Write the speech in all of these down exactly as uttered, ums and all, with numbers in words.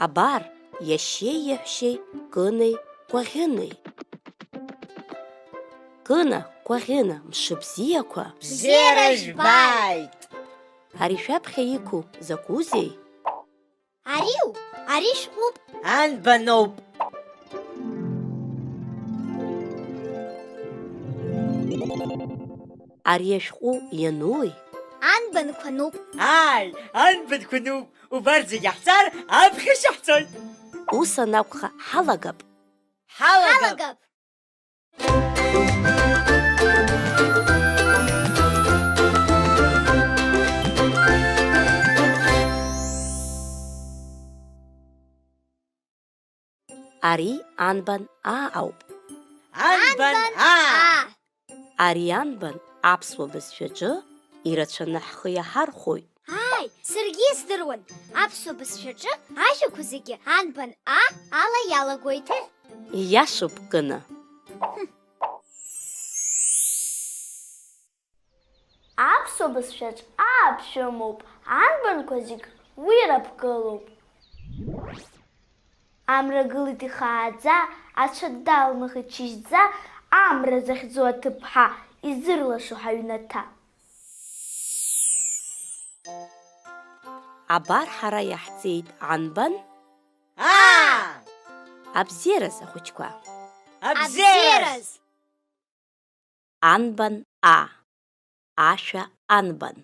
Абар, иашьеи иаҳәшьеи Кынеи Кәаӷьынеи. Кына, Кәаӷьына, мшыбзиақәа! Бзиара жәбааит! Ари шәаԥхьа иқәу закәузеи? Ариу, ари шәҟәуп. Анбаноуп. Ари ашәҟәы иануи? Анбанқәа нуп. Ааи, анбанқәа нуп. Убарҭ зегьы ҳҵар, аԥхьа шәаҳцоит. Ус анакәха, ҳалагап. Ҳалагап. Ҳалагап. Ари анбан аа ауп. Анбан аа! Ари анбан аԥсуа бызшәаҿы ирацәаны ҳхы иаҳархәоит. Ааи, саргьы издыруан, аԥсуа бызшәаҿы ажәақәа зегьы анбан аа ала иалагоит. Иашоуп, Кына. Аԥсуа бызшәаҿ аа ԥшәымоуп, анбанқәа зегь уи раԥгылоуп. Амра гылеит ихааӡа, ацәа далнахит шьыжьӡа, амра захьӡу аҭыԥҳа, изырлашо ҳаҩнаҭа. Абар ҳара иаҳҵеит анбан? Аа! Абзиараз, ахәыҷқәа! Абзиараз! Анбан а. Ашәа анбан.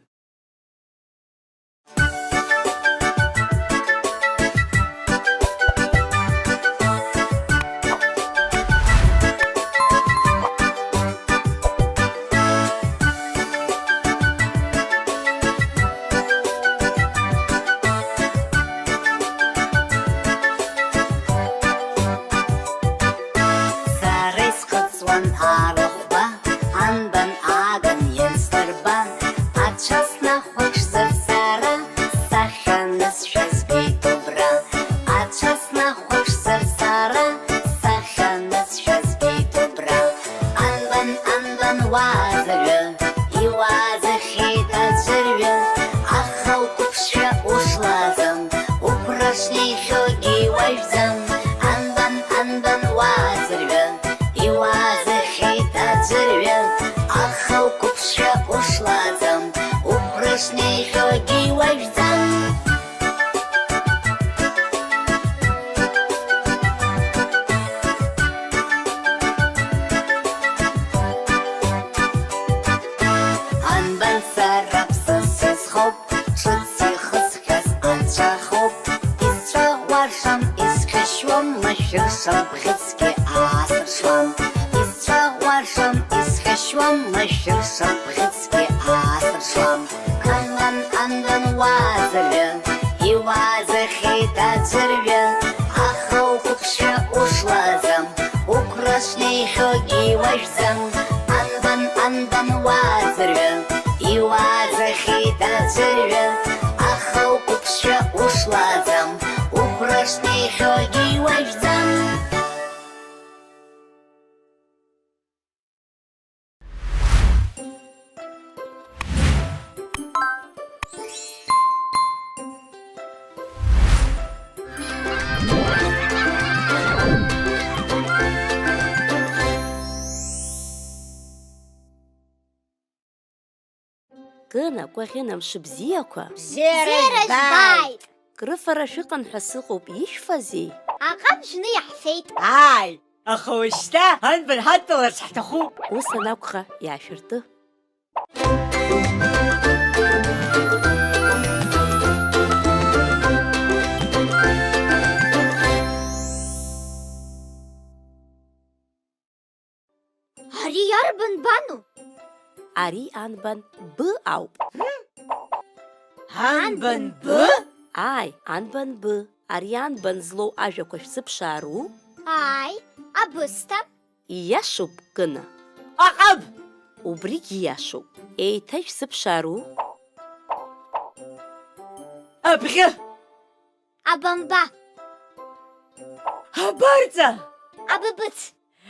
Сара исхыҵуан арахә. Ба, анбан ааган иансдырба, ацәа снахәаԥшзар сара, сахьа анысшәа збеит убра. Ацәа снахәаԥшзар сара, сахьа анысшәа збеит убра. Анбан, анбан уааӡырҩы, иуааӡахьеит аӡәырҩы, аха уқәыԥшшәа ушлаӡам, уқәра шнеихьоугьы иуажәӡам. Анбан, анбан уааӡырҩы, иуааӡахьеит аӡәырҩы, аха уқәыԥшшәа ушлаӡам, уқәра шнеихьоугьы иуажәӡам. Анбан сара аԥсы сызхоуп, ҿыц ихысхьаз анцәахоуп, исцәаӷәашам, исхьышьуам, машәыршам, бӷьыцгьы аасыршуам. Исцәаӷәашам, исхьышьуам, машәыршам, бӷьыцгьы аасыршуам. Анбан, анбан уааӡырҩы, иуааӡахьеит аӡәырҩы, аха уқәыԥшшәа ушлаӡам, уқәра шнеихьоугьы иуажәӡам. Анбан, анбан уааӡырҩы, иуааӡахьеит аӡәырҩы, аха уқәыԥшшәа ушлаӡам, уқәра шнеихьоугьы иуажәӡам. Кына, Кәаӷьына, мшыбзиақәа! Бзиара жәбааит! Крыфара шәыҟан ҳәа сыҟоуп, ишәфазеи? Аҟаб жны иаҳфеит. Ааи, аха уажәшьҭа анбан ҳадтәаларц ҳҭахуп. Ус анакәха, иаашәырты. Ари иарбан бану? Ари анбан б ауп. Анбан б? Ааи, анбан б. Ари анбан злоу ажәақәа шәзыԥшаару? Ааи, абысҭа. Ииашоуп, Кына. Аҟаб! Убригь ииашоуп. Еиҭа шәзыԥшаару? Абӷьы! Абамба! Абарҵа! Абыбыц!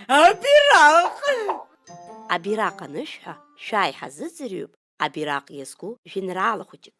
Абираҟ! Абираҟ анышәҳәа, шәааи ҳазыӡырҩып абираҟ иазку жәеинраала хәыҷык.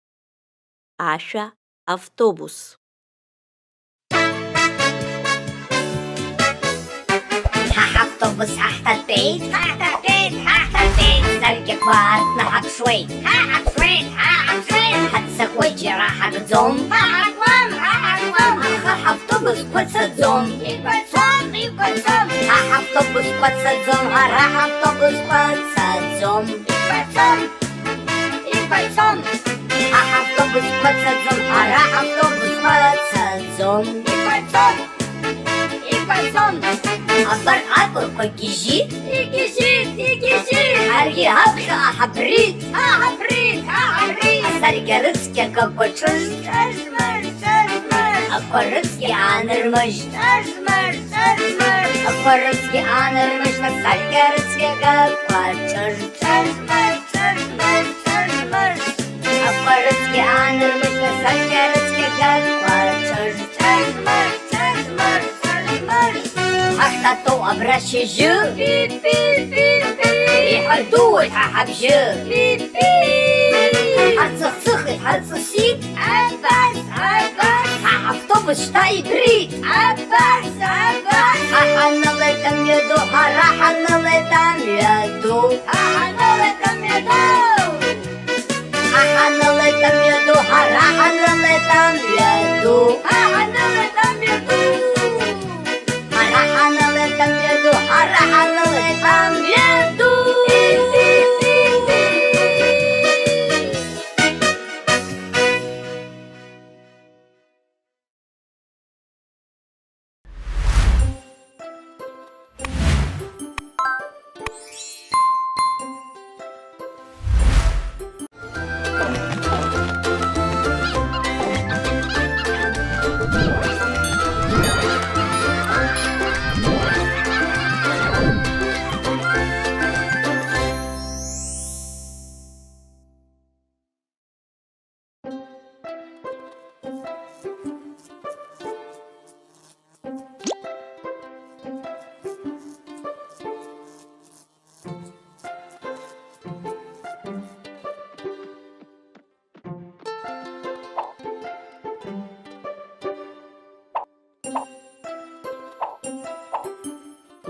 ашәа автобус. Ҳа ҳавтобус ҳаҳҭатәеит, ҳаҳҭатәеит, ҳаҳҭатәеит, саркьақәа ааҭнаҳаԥшуеит, ҳаҳаԥшуеит, ҳаҳаԥшуеит, ҳаццакуеит, џьара ҳагӡом, ҳаҳагуам, ҳаҳагуам, аха ҳавтобус қәацаӡом. Иқәацом, иқәацом. Ҳа ҳавтобус қәацаӡом, ҳара ҳавтобус қәацаӡом. Иқәацом, иқәацом. Ҳа ҳавтобус қәацаӡом, ҳара ҳавтобус қәацаӡом. Иқәацом, иқәацом. Абар акәырқәа гьежьит. Игьежьит, игьежьит. Ҳаргьы ҳаԥхьаҟа ҳабрит. Ҳа ҳабрит, ҳа ҳабрит. Асаркьа рыцқьа агақәа ҿыж. Ҿыж-мыж, ҿыж-мыж. Ақәа рыцқьа аанырмыжьт. Ҿыж-мыж, ҿыж-мыж. Ақәа рыцқьа аанырмыжьт, асаркьа рыцқьа агақәа ҿыж. Ҿыж-мыж, ҿыж-мыж, ҿыж-мыж. Ақәа рыцқьа аанырмыжьт, асаркьа рыцқьа агақәа ҿыж. Ҿыж-мыж, ҿыж-мыж, ҿыж-мыж. Ҳахьҭатәоу абра шьыжьы. Пи-пи-пи-пи. Иҳадууеит ҳа ҳабжьы. Пи-пи. Ҳарцыхцыхит, ҳарҵысит. Абас, абас. Ҳа ҳавтобус шьҭа ибрит. Абас, абас. Ҳа ҳанылеит амҩаду, ҳара ҳанылеит амҩаду. Ҳа ҳанылеит амҩаду. Ҳа ҳанылеит амҩаду, ҳара ҳанылеит амҩаду. Ҳа ҳанылеит амҩаду. Ҳара ҳанылеит амҩаду, ҳара ҳанылеит амҩаду.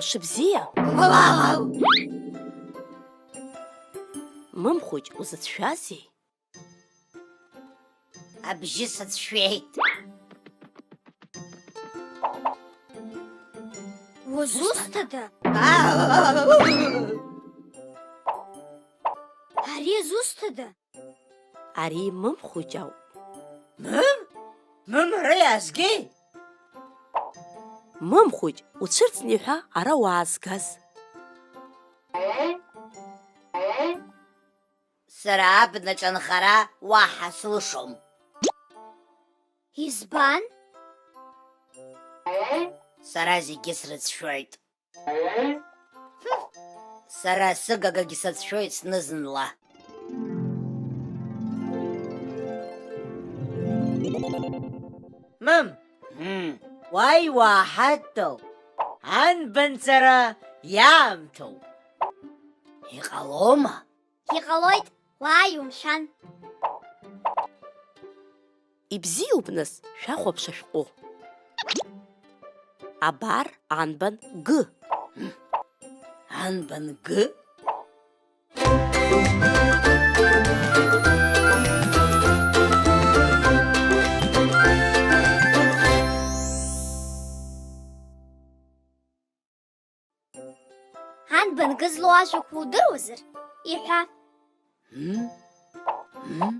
Мшыбзиа! Мымхәыҷ, узыцәшәазеи? Абжьы сыцәшәеит. Узусҭада? Ари зусҭада? Ари Мымхәыҷ ауп. Мым? Мым ара иаазгеи? Мымхәыҷ, уцәырҵны иҳәа ара уаазгаз. Сара абнаҿ анхара уаҳа сылшом. Избан? Сара зегьы срыцәшәоит. Сара сыгагагь сацәшәоит зны-зынла. Мым! Мм. Уааи уааҳадтәал, анбанҵара иаамҭоу. Иҟалома? Иҟалоит, уааи умшәан. Ибзиоуп, нас, шәахәаԥш ашәҟәы. Абар анбан Г. Анбан Г? Анбан Г злоу ажәақәа удыруазар, иҳәа. М? М?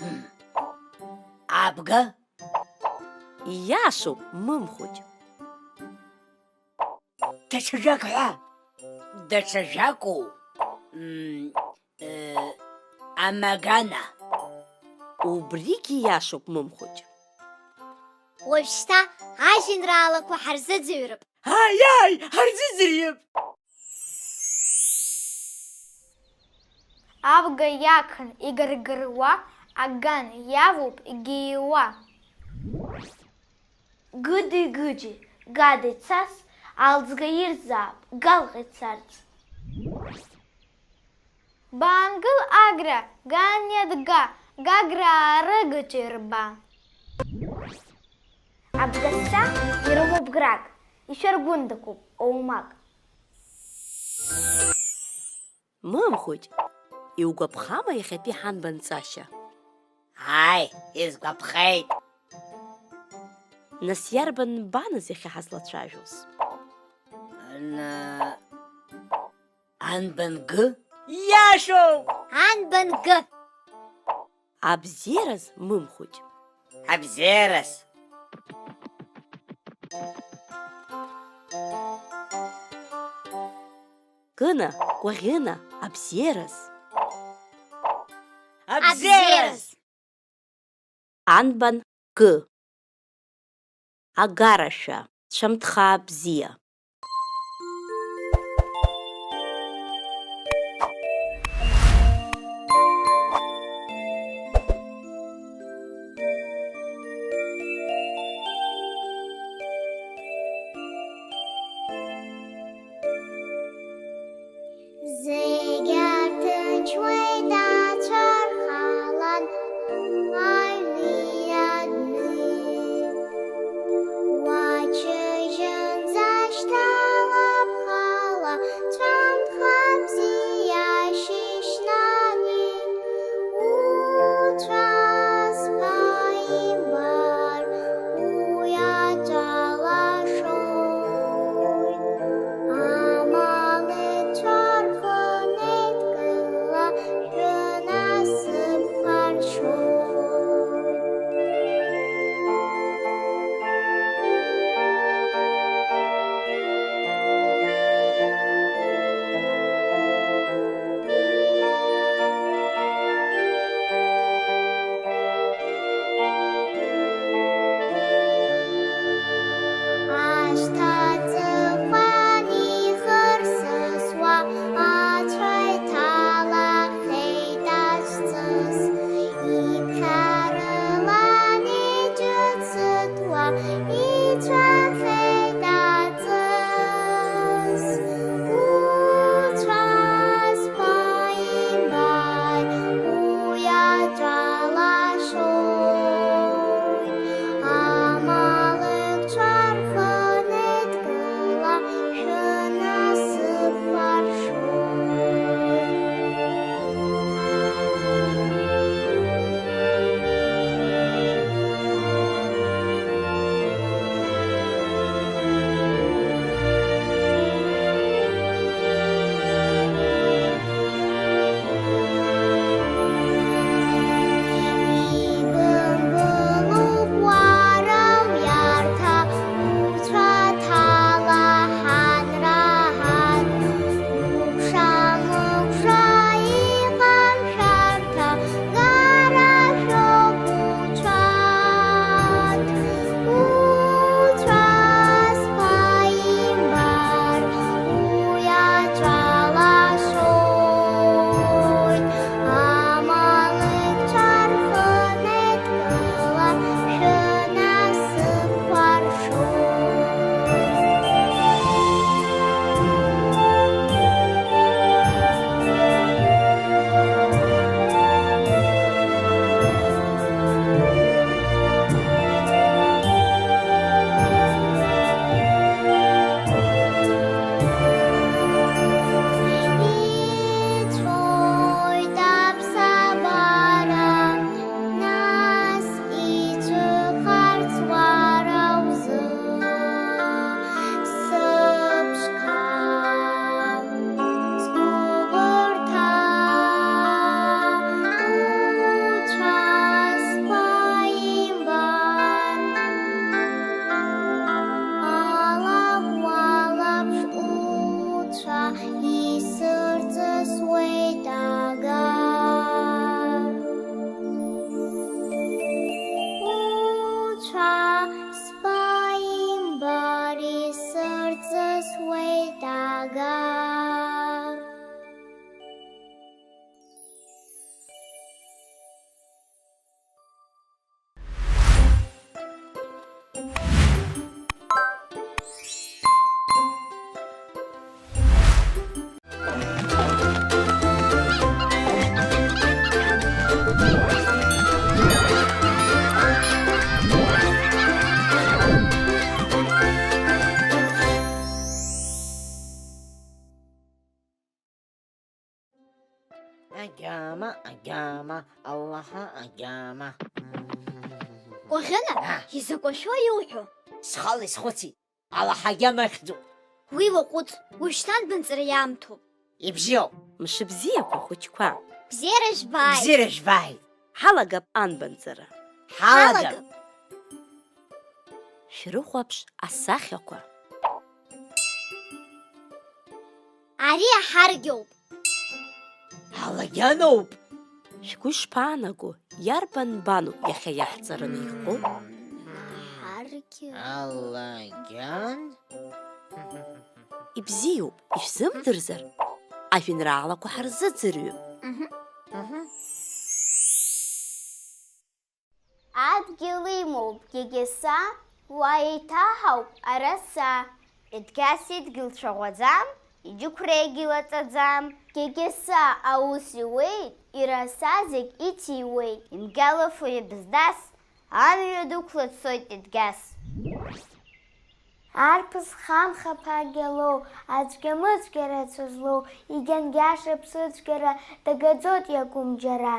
М? Абга? Ииашоуп, Мымхәыҷ. Даҽа жәак ҳәа. Даҽа жәакоу? М, э, амагана. Убригьы ииашоуп, Мымхәыҷ. Уажәшьҭа ажәеинраалақәа ҳарзыӡырҩып. Аиаи, ҳарзыӡырҩып! Абга иагханы игаргыруа, аган иавоуп игииуа. Гыди-гыџи, гада ицас, алҵга ирзаап, галҟа ицарц. Баангыл агра, ган иадга, Гагра рыгыҿ ирба. Абгацәа ирымоуп грак, ишәаргәындақәоуп оумак. Мымхәыҷ, иугәаԥхама иахьатәи ҳанбан ҵашьа? Ааи, исгәаԥхеит. Нас иарбан нбаныз иахьа ҳазлацәажәоз? Ан-, анбан гы? Иашоуп! Анбан гы? Абзиараз, Мымхәыҷ. Абзиараз. Кына, Кәаӷьына, абзиараз. Абзиараз. Анбан гы. Агарашәа, цәамҭхаа бзиа. Зегь ҭынч уеидацәархалан, аҩны иадны. Уачыжьынӡа Агьама, агьама, Аллаҳа агьама. Кәаӷьына, А. Изакә ашәоу иуҳәо? Схала исхәыцит, Аллаҳа агьама ахьӡуп. Уи уаҟәыҵ, уажәшьҭа анбанҵара иаамҭоуп. Ибзиоуп. Мшыбзиақәа, хәыҷқәа. Бзиара жәбааит. Бзиара жәбааит. Ҳалагап анбанҵара. Ҳалагап. Ҳалагап. Шәрыхәаԥш асахьақәа. Ари аҳаргьоуп. Алагьаноуп. Шәгәы ишԥаанаго, иарбан нбану иахьа иаҳҵараны иҟоу? Аҳаргьы. Алагьан? Ибзиоуп, ишәзымдырзар, ажәеинраалақәа ҳарзыӡырҩып. Мгм. Мгм. Адгьыл имоуп Гьегьеса, уа еиҭаҳауп араса. Едгьас идгьыл цәаӷәаӡам, иџьықәреигьы лаҵаӡам. Гьегьеса аус иуеит, ираса зегь ициуеит. Имгьалафо ибздас, амҩа дықәла дцоит Едгьас. Арԥыс хамхаԥагьа лоу, ацәгьа-мыцәгьа рацәа злоу, игьангьаша ԥсыцәгьара дагаӡоит иакәым џьара.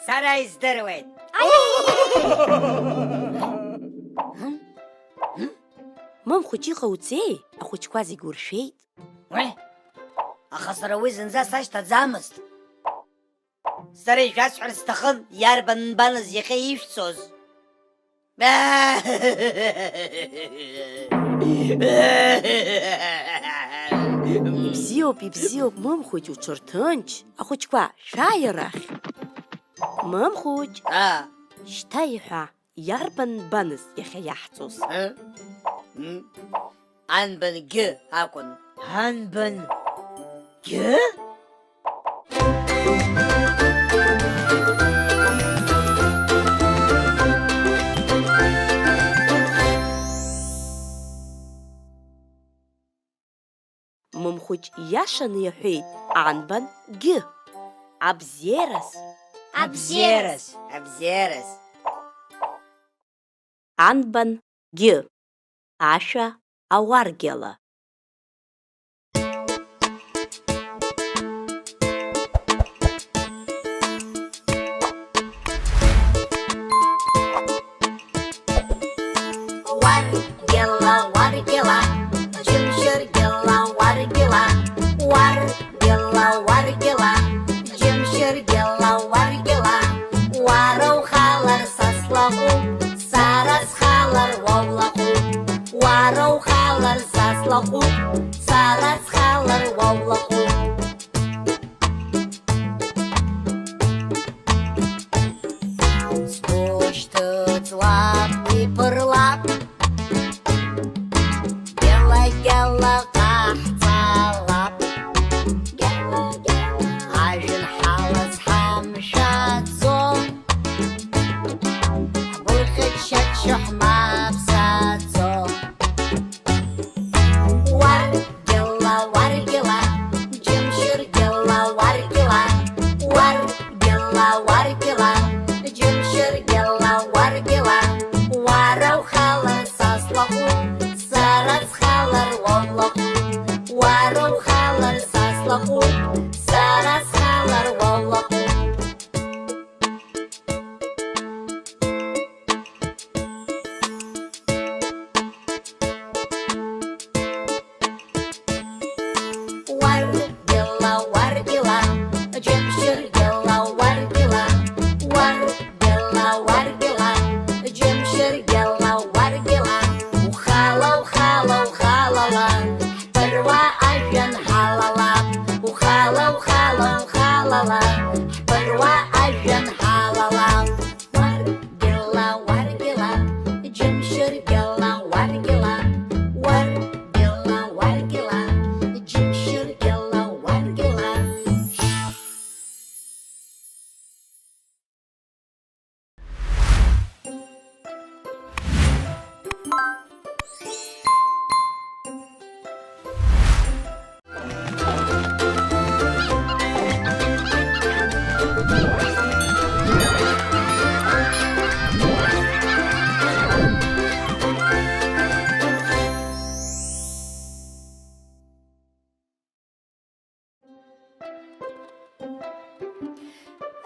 Сара издыруеит. Мамхәыҷ, иҟауҵеи? Ахәыҷқәа зегь уршәеит. Уе, аха сара уи зынӡа сашьҭаӡамызт. Сара ишәасҳәарц сҭахын, иарбан нбаныз иахьа ишәцоз? Ибзиоуп, ибзиоуп, Мымхәыҷ, уҽырҭынч. Ахәыҷқәа, шәааи арахь. Мымхәыҷ. Аа. Шьҭа иҳәа, иарбан нбаныз иахьа иаҳҵоз? Ы? М? Анбан гьы акәын. Анбан гьы? Мымхәыҷ ииашаны иҳәеит, анбан гьы. Абзиараз. Абзиараз. Абзиараз. Анбан гьы. Ашәа ауаргьала. Уаргьала, уаргьала, џьымшьыргьала, уаргьала, уар- Гьала, уаргьала, џьымшьыргьала, уаргьала, уара ухалар са слаҟәуп, сара схалар уа улаҟәуп, уара ухалар са слаҟәуп, сара схалар уа улаҟәуп. Сгәы шьҭыҵлап, иԥырлап. Гьала-гьала ҟаҳҵалап. Гьала-гьала. Ажәҩан ҳалаз ҳамшәаӡо. Ҳгәырӷьа-ччаччо ҳмаԥсаӡо. Уаргьала, уаргьала, џьымшьыргьала, уаргьала, уар- Гьала, уаргьала, џьымшьыргьала, уаргьала, уара ухалар са слаҟәуп, сара схалар уа улаҟәуп, уара ухалар са слаҟәуп, сара схалар уа улаҟәуп. Уаргьала, уаргьала, џьымшьыргьала, уаргьала, уаргьала, уаргьала, џьымшьыргьала, уаргьала, ухала, ухала, ухалала, ҳԥыруа ажәҩан ҳалалап, ухала, ухала, ухала.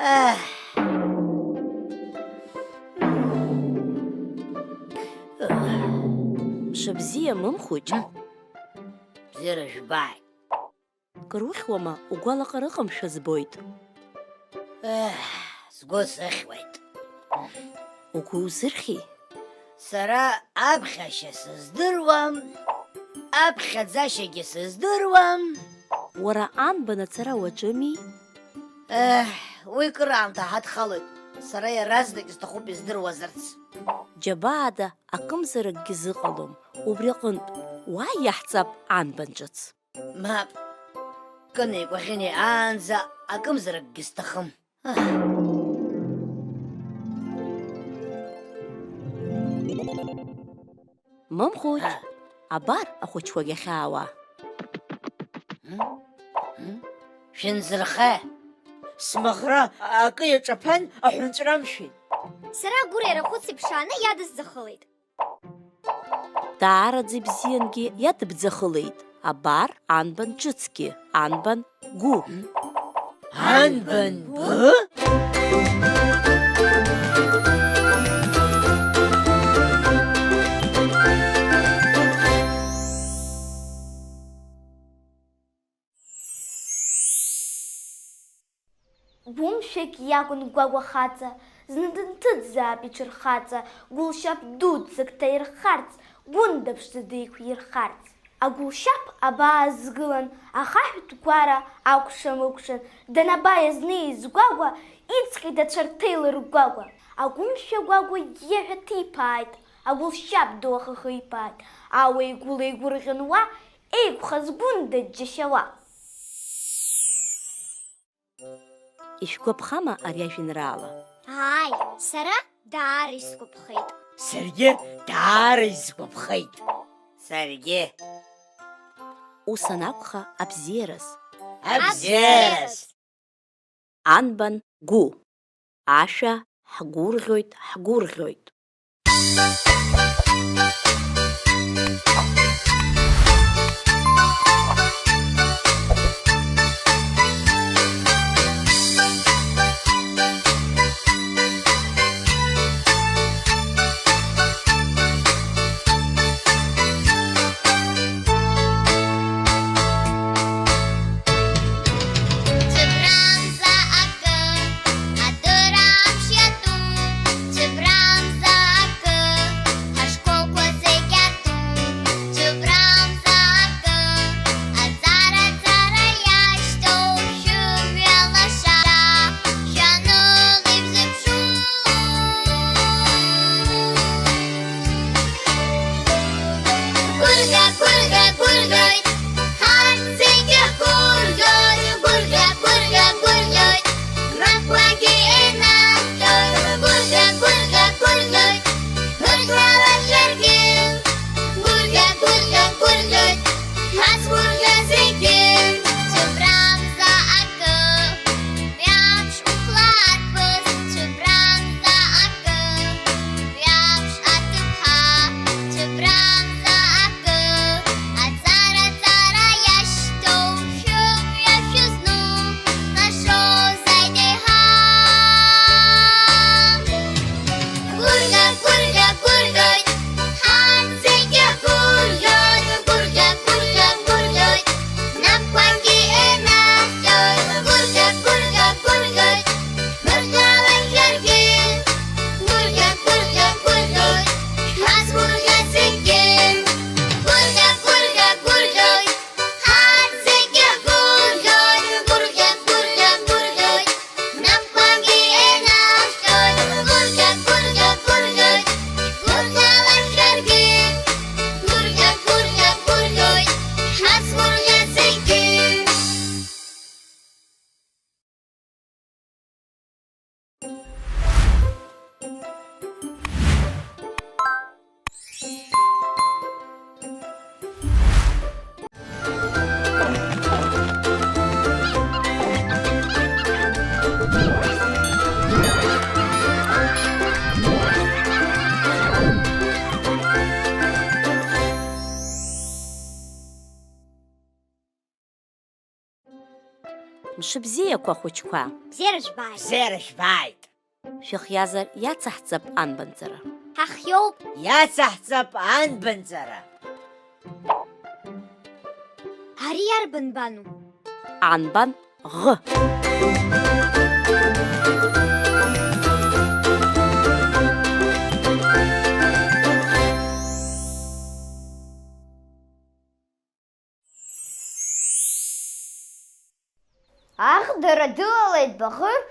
Еҳ. Мшыбзиа, Мымхәыҷ. Бзиара жәбааит. Кыр ухьуама, угәалаҟара ыҟамшәа збоит. Еҳ, сгәы сыхьуеит. Угәы узырхьи? Сара аԥхьашьа сыздыруам, аԥхьаӡашьагьы сыздыруам. Уара анбан ацара уаҿыми? Еҳ, уи кыраамҭа ҳадхалоит, сара иаразнак исҭахуп издыруазарц. Џьабаада акымзаракгьы зыҟалом, убри аҟынтә уааи иаҳҵап анбан ҿыц. Мап, Кынеи Кәаӷьынеи аанӡа акымзаракгьы сҭахым. Мымхәыҷ, А. Абар ахәыҷқәагь ахьаауа. Шәынзырха! Смаӷра акы иаҿаԥан аҳәынҵәрамшәеит. Сара агәырӷьара хәыц иԥшааны иадысӡахылеит. Даараӡа ибзиангьы иадыбӡахылеит. Абар анбан ҿыцгьы, анбан гәы. Анбан гәы? Гәымшәак иакәын Гәагәа хаҵа, зны дынҭыҵзаап иҽырхаҵа, гәылшьап дуӡӡак ҭаирхарц, гәында ԥшӡа деиқәирхарц. Агәылшьап абаа азгылан, ахаҳәтә гәара акәша-мыкәшан, данаба иазнеиз Гәагәа, иҵҟьеит ацәарҭа еилыргәагәа. Агәымшәа Гәагәа иаҳәа ҭиԥааит, агәылшьап ду ахы хиԥааит, ауеи-гәылеи гәырӷьан уа, еиқәхаз гәында џьашьауа. Ишәгәаԥхама ари ажәеинраала? Ааи, сара даара исгәаԥхеит. Саргьы даара исгәаԥхеит. Саргьы. Ус анакәха, абзиараз. Абзиараз. Анбан гәы? Ашәа ҳгәырӷьоит, ҳгәырӷьоит. Цәыбрамза акы, адырра амш иатәу, цәыбрамза акы, ҳашколқәа зегь Мшыбзиақәа, ахәыҷқәа! Бзиара жәбааит! Бзиара жәбааит! Шәыхиазар, иацаҳҵап анбанҵара. Ҳахиоуп! Иацаҳҵап анбанҵара! Ари иарбан бану? Анбан ӷ. Аӷдара дылалеит Баӷыр,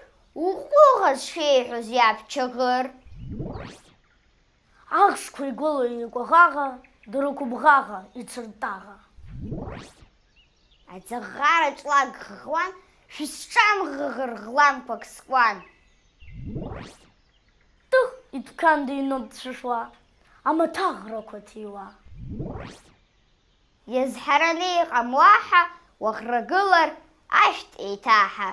уҟәыӷа зҽеиҳәоз иаб Чагыр. Ахшқәа игылан икәаӷаӷа, дырқәыбӷаӷа, ицыртаӷа. Аӡаӷара ҿлак ӷыӷлан, шәысҿамӷыӷыр ӷламқәак скуан. Тых, идәқьан дыҩноуп дцәышуа, амаҭаӷрақәа ҭиуа. Иазҳараны иҟам уаҳа уаӷрагылар ашәҭ еиҭаҳа.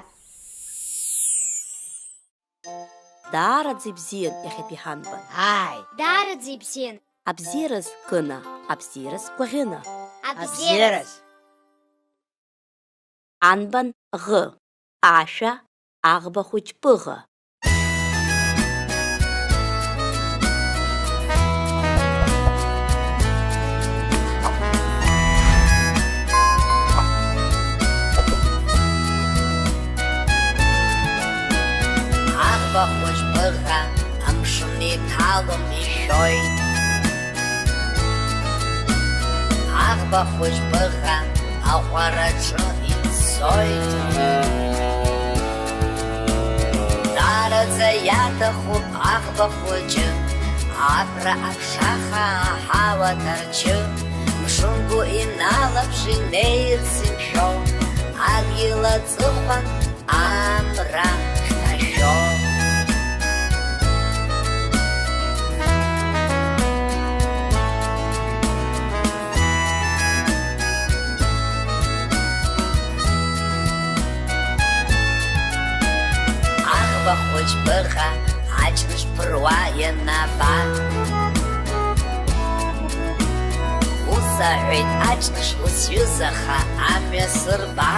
Даараӡа ибзиан иахьатәи ҳанбан. Ааи! Даараӡа ибзиан. Абзиараз Кына, абзиараз Кәаӷьына. Абзиараз. Анбан ӷ, ашәа, аӷба хәыҷ пыӷа. Аӷба хәыҷ пыӷа амшын иҭалом, ишәоит. Аӷба хәыҷ пыӷа аҟәараҿы ицоит. Даараӡа иаҭахуп аӷба хәыҷы, абра аԥшаха аҳауа ҭарчы, мшынгәы иналаԥш инеирц имшәо, адгьыл аҵыхәан амра хьҭашәо. Аӷба хәыҷ пыӷа аҷныш ԥыруа ианаба, ус аҳәеит аҷныш, усҩызаха амҩа сырба.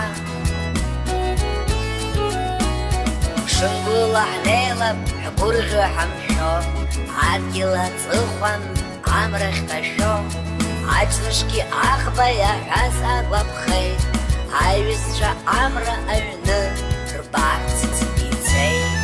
Мшынгәыла ҳнеилап, ҳгәырӷьо ҳамшәо, адгьыл аҵыхәан амра хьҭашәо, аҷнышгьы аӷба иаҳәаз агәаԥхеит, аиҩызцәа амра аҩны рбарц ицеит.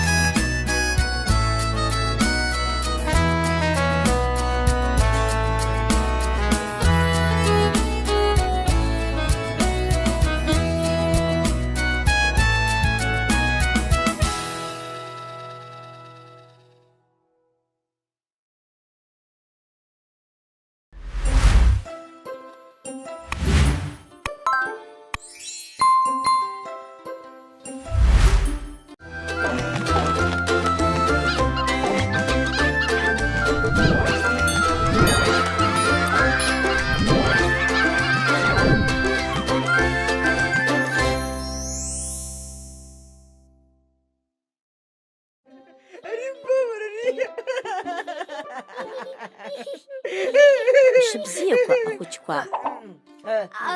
Ари ббоума, ари? Мшыбзиақәа, ахәыҷқәа!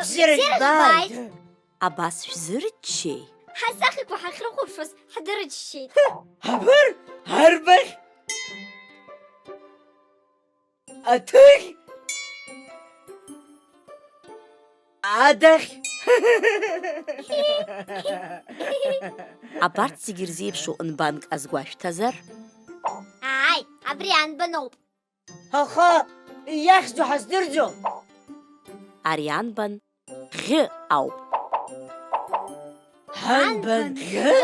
Бзиара жәбааит! Абас шәзырччеи? Ҳасахьақәа ҳахьрыхәаԥшуаз ҳдырччеит. Абар, арбаӷь! Аҭыӷь! Адаӷь! Абарҭ зегьы ирзеиԥшу нбанк азгәашәҭазар? Ааи, абри анбаноуп. Аха иахьӡу ҳаздырӡом. Ари анбан ӷьы ауп. Анбан ӷьы?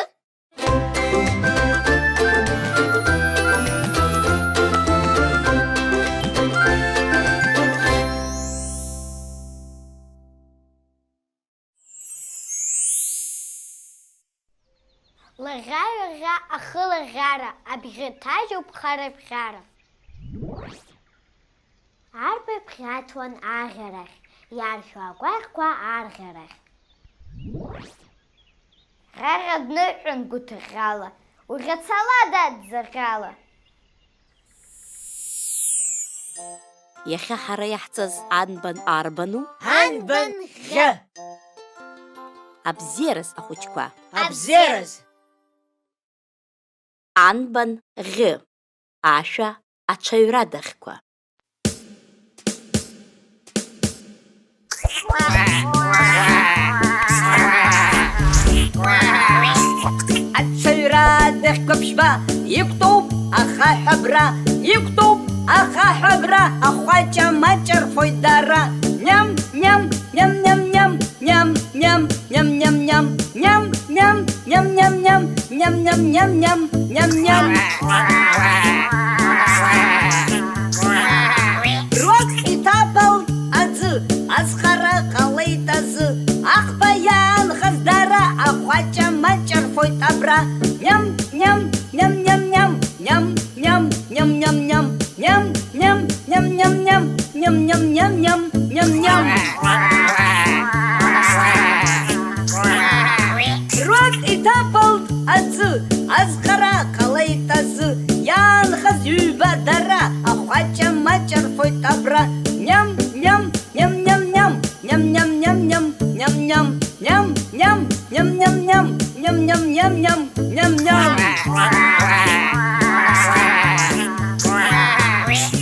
Лаӷьаҩаӷьа ахылаӷьара, абӷьы ҭажьуп харабӷьара. Арбаӷь бӷьаҭуан аӷьарахь, иаршәуа агәаӷьқәа арӷьарахь. Ӷьаӷьа дныҳәан гәыҭыӷьӷьала, уӷьацала, дад, ӡаӷьала. Иахьа ҳара иаҳҵаз анбан арбану? Анбан ӷьа! Абзиараз ахәыҷқәа. Абзиараз! Анбан ӷьы, ашәа аҽаҩрадахьқәа. Аҽаҩрадахьқәа ԥшьба иқәтәоуп ахаҳә абра, иқәтәоуп ахаҳә абра, ахәаҷа маҷ рфоит дара. Ням, ням, ням, ням, ням. Ням, ням, ням, ням, ням. Ням, ням, ням, ням, ням. Ням, ням, ням, ням. Ням, ням. Руак иҭаԥалт аӡы, азхара ҟалеит азы. Аӷба иаанхаз дара ахәаҷа маҷ рфоит абра. Ням, ням, ням, ням, ням. Ням, ням, ням, ням, ням. Ням, ням, ням, ням. Ням, ням, ням, ням. Ням, ням, ням. Руак иҭаԥалт аӡы, азхара ҟалеит азы. Иаанхаз ҩба дара, ахәаҷа маҷ рфоит абра. Ням, ням, ням, ням, ням. Ням, ням, ням, ням, ням, ням. Ням, ням, ням, ням. Ням, ням, ням, ням, ням, ням.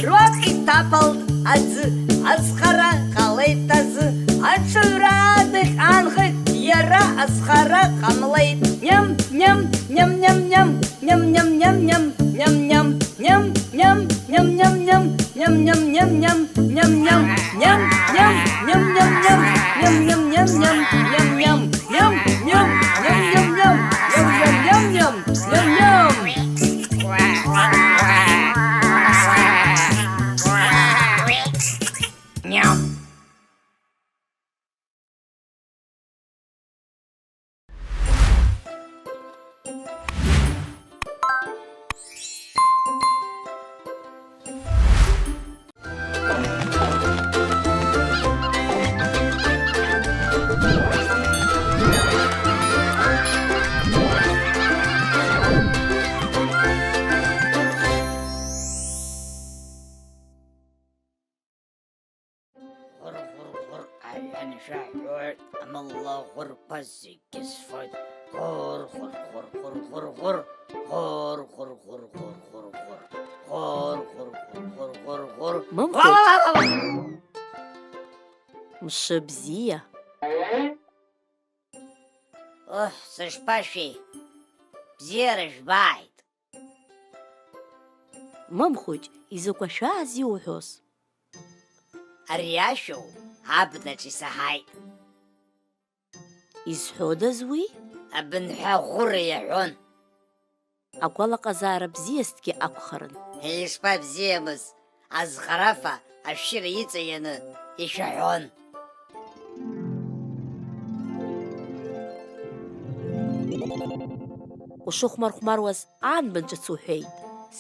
Руак иҭаԥалт аӡы, азхара ҟалеит азы. Аҽаҩра адыхь аанхеит, иара азхара ҟамлеит. Ням, ням, ням, ням, ням. Ням, ням, ням, ням, ням, ням. Ням, ням, ням, ням, ням, ням, ням, ням. Ням, ням, ням, ням, ням, ням, ням. Ням, ням, ням, ням, ням, ням, ням. Ням, ням, ням, ням, ням, ням, ням. Ням. Ӷәыр-ӷәыр-ӷәыр, аҩы аншәаҳәоит, амала ӷәырԥа зегьы сфоит. Ӷәыр, ӷәыр, ӷәыр, ӷәыр, ӷәыр, ӷәыр. Ӷәыр, ӷәыр, ӷәыр, ӷәыр, ӷәыр, ӷәыр. Ӷәыр, ӷәыр, ӷәыр, ӷәыр, ӷәыр, ӷәыр. Мамхәыҷ. Ва, ва, ва, ва, ва! Мшыбзиа. Оҳ, сышԥашәеи? Бзиара жәбааит! Мамхәыҷ, изакә ашәааз иуҳәоз? Ари ашәоу абнаҿ исаҳаит. Изҳәодаз уи? Абынҳәа ӷәыра иаҳәон. Агәалаҟазаара бзиазҭгьы акәхарын. Ишԥабзиамыз, азхарафа ашәшьыра иҵаианы ишәаҳәон. Ушыхәмархәмаруаз анбан ҿыц уҳәеит?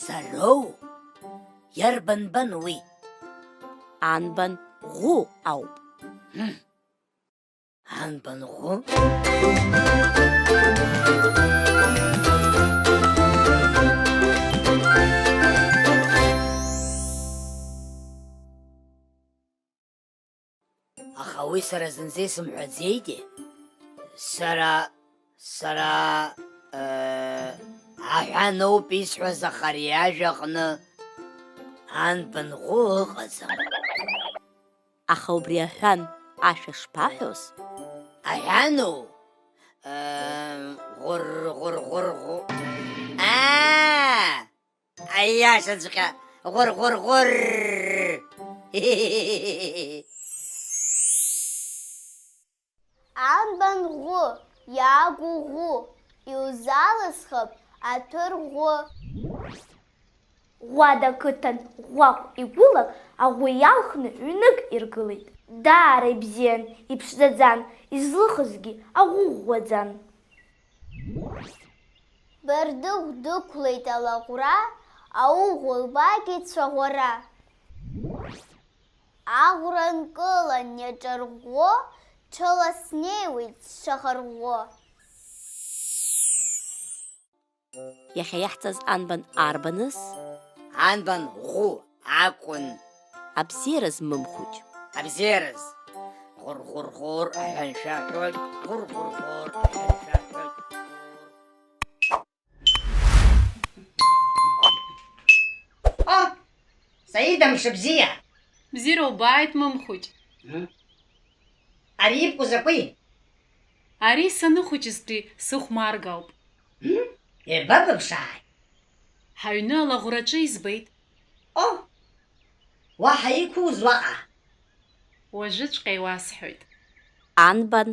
Сароу? Иарбан бан уи? Анбан ӷәы ауп. Мм. Анбан ӷәы? Аха уи сара зынӡа исымҳәаӡеитеи? Сара, сара, э, аҳәаноуп исҳәаз, аха ари ажәаҟны анбан ӷәы ыҟаӡам. Аха убри аҳәан ашәа шԥаҳәоз? Аҳәаноу? Э, ӷәыр, ӷәыр, ӷәыр, ӷәы-, аа! Аиашаҵәҟьа, ӷәыр-ӷәыр-ӷәыр! Анбан ӷәы, иаагу ӷәы, иузалысхып аҭәырӷәы. Ӷәада ақыҭан ӷәӷәахә игәылак аӷәы иалхны ҩнык иргылеит. Даара ибзиан, иԥшӡаӡан, излыхызгьы аӷәы ӷәӷәаӡан. Бардыхә дықәлеит алаӷәра, ауӷә лбаагеит цәаӷәара. Аӷәра нкылан иаҿарӷәӷәо, ҽыла снеиуеит сшахарӷәӷәо. Иахьа иаҳҵаз анбан арбаныз? Анбан ӷәы акәын. Абзиараз, Мымхәыҷ. Абзиараз. Хәыр-хәыр-хәыр, аҳәан шәаҳәоит, хәыр-хәыр-хәыр, аҳәан шәаҳәоит. О, Саида, мшыбзиа! Бзиара убааит, Мымхәыҷ. Мм. Ари ибку закәи? Ари саныхәыҷызтәи сыхәмаргауп. Мм, еибабыԥшааит. Ҳаҩны алаӷәраҿы избеит. О, уаҳа иқәузуа аҟа? Уажәыҵәҟьа иуасҳәоит. Анбан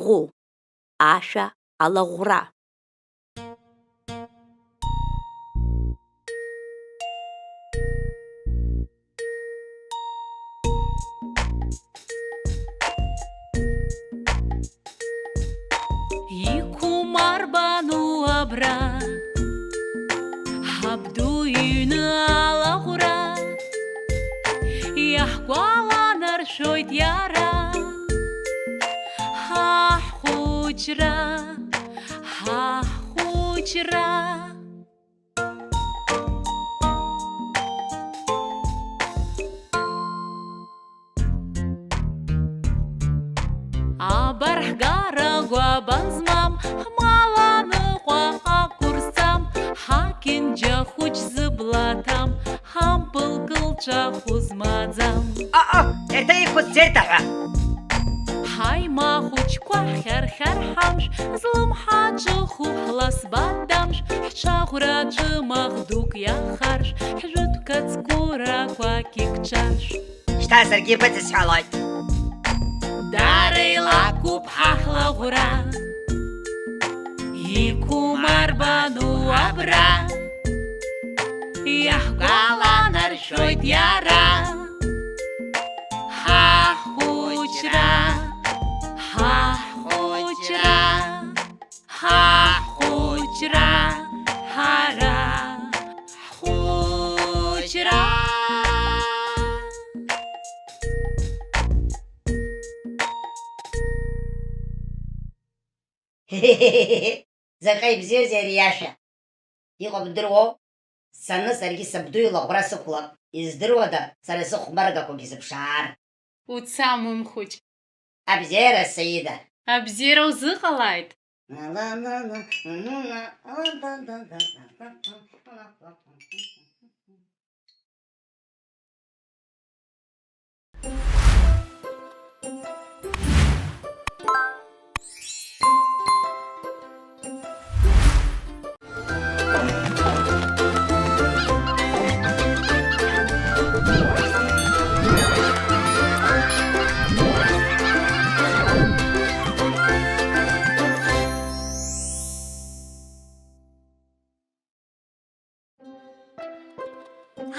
ӷәы, ашәа алаӷәра. Иқәмарбану абра, ҳабду иҩны алаӷәра, иаҳгәаланаршәоит иара, ҳа ҳхәыҷра, ҳа ҳхәыҷра. Абар ҳгара гәабан змам, ҳмал аныҟәа ақәырсам, ҳақьынџьа хәыҷ зыбла ҭам, ҳампыл кылҵәахә змаӡам. Аҟы, еиҭа иқәызцеит аҳәа. Ҳаимахәыҷқәа ҳхьархьар ҳамш, злымҳа ҿыху ҳласба дамш, ҳҽаӷәра аҿы мах дук иахарш, ҳжәытә кацкәырақәа кьыкҿарш. Шьҭа саргьы ибыдысҳәалоит. Дара илакәуп ҳа ҳлаӷәра, иқәмарбану абра, иаҳгәаланаршәоит иара. Ҳа ҳхәыҷра, ҳа ҳхәыҷра, ҳа ҳхәыҷра, ҳара ҳхәыҷра. Заҟа ибзиазеи ари иашәа! Иҟоу бдыруоу? Сцаны саргьы сабду илаӷәра сықәлап, издыруада, сара сыхәмаргақәагьы сыԥшаар? Уца, Мымхәыҷ. Абзиара, Саида. Абзиара узыҟалааит.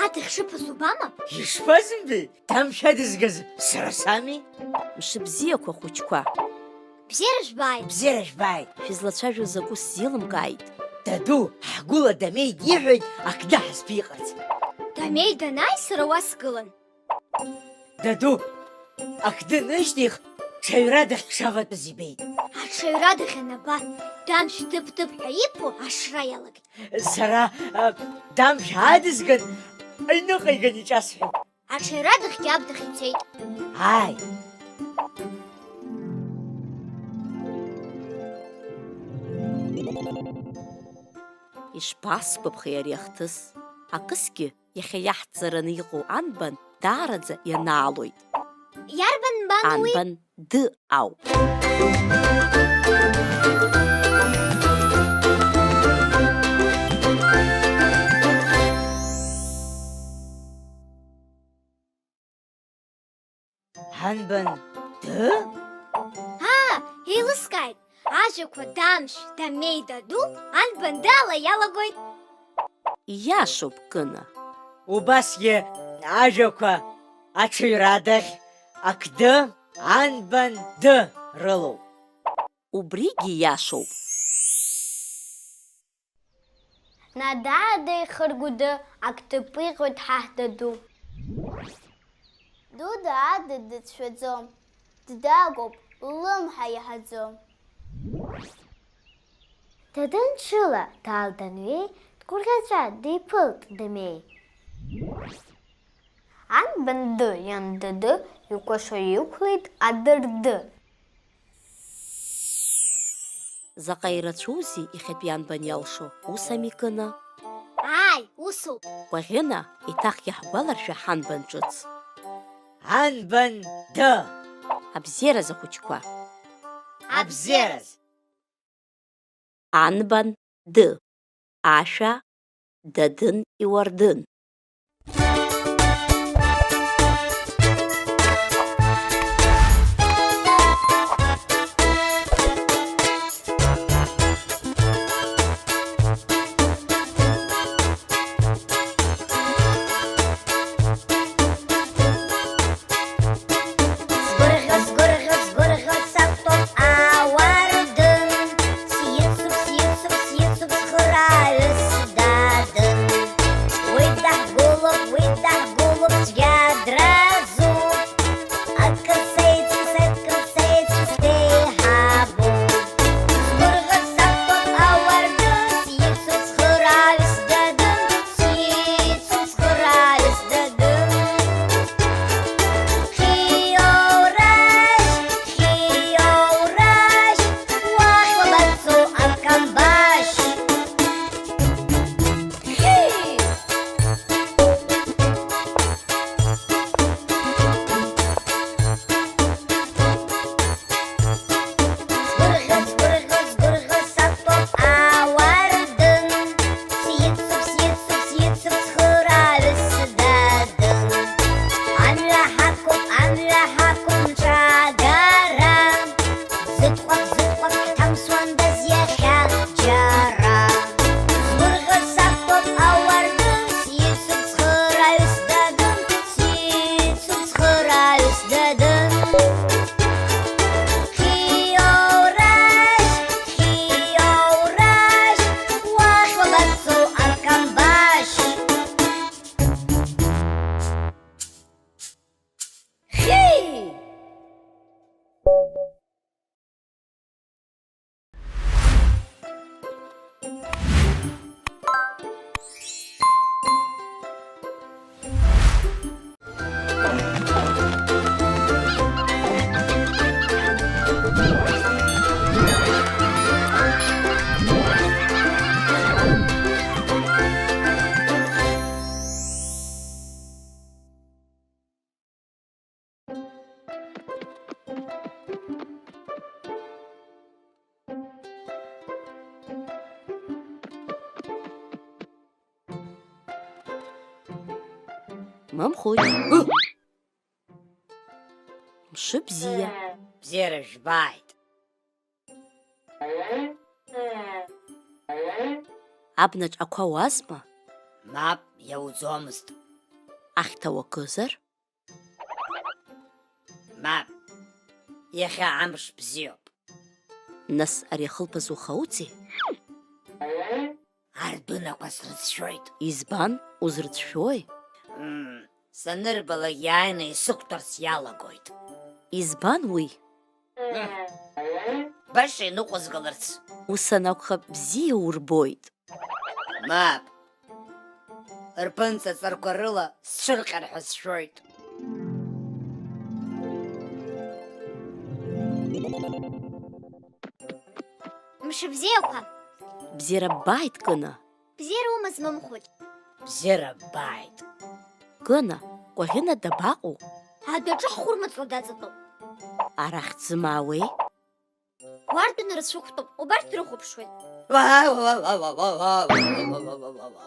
Аҭахь шыԥаз убама? Ишԥазымбеи? Дамшә адызгаз сара сами? Мшыбзиақәа, хәыҷқәа! Бзиара жәбааит! Бзиара жәбааит! Шәызлацәажәо закәу сзеилымкааит. Даду, ҳгәыла Дамеи диҳәеит ақды ҳазԥиҟарц. Дамеи данааи, сара уа сгылан. Даду, ақды нышьҭих, ҽаҩрадахь дшаватәыз ибеит. Аҽаҩрадахь анаба, Дамшә тып-тып ҳәа иԥо ашра иалагеит. Сара, а, Дамшә аадызган, аҩныҟа иган иҿасҳәеит. Аҽаҩрадахьгьы абнахь ицеит. Ааи. Ишԥасгәаԥхеи ари ахҭыс? Акысгьы иахьа иаҳҵараны иҟоу анбан даараӡа ианаалоит. Иарбан нбан уи? Анбан д ауп. Анбан д? Аа, еилыскааит, ажәақәа Дамшә, Дамеи, Даду анбан д ала иалагоит. Ииашоуп, Кына. Убасгьы ажәақәа аҽаҩрадахь ақды, анбан д рылоуп. Убригьы ииашоуп. Нада деихыргәды ак дыпиҟоит ҳаҳ Даду. Дуда ада дыцәшәаӡом, ддагәоуп, ллымҳа иаҳаӡом. Дадын ҽыла Дал данҩеи, дгәырӷьаҵәа диԥылт Дамеи. Анбан д иан Даду Икәашо иқәлеит адырды. Заҟа ирацәоузеи иахьатәи анбан иалшо, ус ами, Кына? Ааи, усоуп. Кәаӷьына, еиҭах иаҳгәаларшәа ҳанбан ҿыц. Анбан ды! Абзиараз, ахәыҷқәа! Абзиараз! Анбан ды, ашәа дадын иуардын. Сгәырӷьо, сгәырӷьо, сгәырӷьо сақәтәоуп ауардын. Сицуп, сицуп, сицуп, цхырааҩыс дадын. Уи даҳгәылоуп, уи даҳгәылоуп, цәгьа дразуп. Акыр сеицыз, акыр сеицыз деиҳабуп. Сгәырӷьо сақәтәоуп ауардын, сицуп, цхырааҩыс дадын. Сицуп, цхырааҩыс дадын. Хиоурашь, хиоурашь, уахь уабацо, акамбашь? Хи! Сгәырӷьо, сгәырӷьо, сгәырӷьо сақәтәоуп ауардын. Сицуп, сицуп, сицуп, цхырааҩыс дадын. Амҩа ҳақәуп, амҩа ҳақәуп ҽагарам. Зыҭҟәак, зыҭҟәак ҳҭамсуандаз иахьа џьара. Сгәырӷьо сақәтәоуп ауардын, сицуп цхырааҩыс дадын, сицуп цхырааҩыс дадын. Хиоурашь, хиоурашь, уахь уабацо, акамбашь? Хи! Мамхәыҷ. Мшыбзиа. Бзиара жәбааит. Абнаҿ ақәа уазма? Мап, иауӡомызт. Ахьҭа уакызар? Мап, иахьа амш бзиоуп. Нас ари ахылԥаз ухауҵеи? Ардәынақәа срыцәшәоит. Избан, узрыцәшәои? Мм, санырбалак иааины исықәтәарц иалагоит. Избан уи? Мм, баша иныҟәызгаларц. Ус анакәха, бзиа урбоит. Мап. Рԥынҵа ҵарқәа рыла сцәырҟьар ҳәа сшәоит. Мшыбзиақәа! Бзиара ббааит, Кына! Бзиара умаз, Мамхәыҷ! Бзиара ббааит! Кына, Кәаӷьына дабаҟоу? Адәаҿы ҳхәырмаҵла даҵатәоуп. Арахь дзымаауеи? Уардәына рцәықәтәоуп, убарҭ дрыхәаԥшуеит.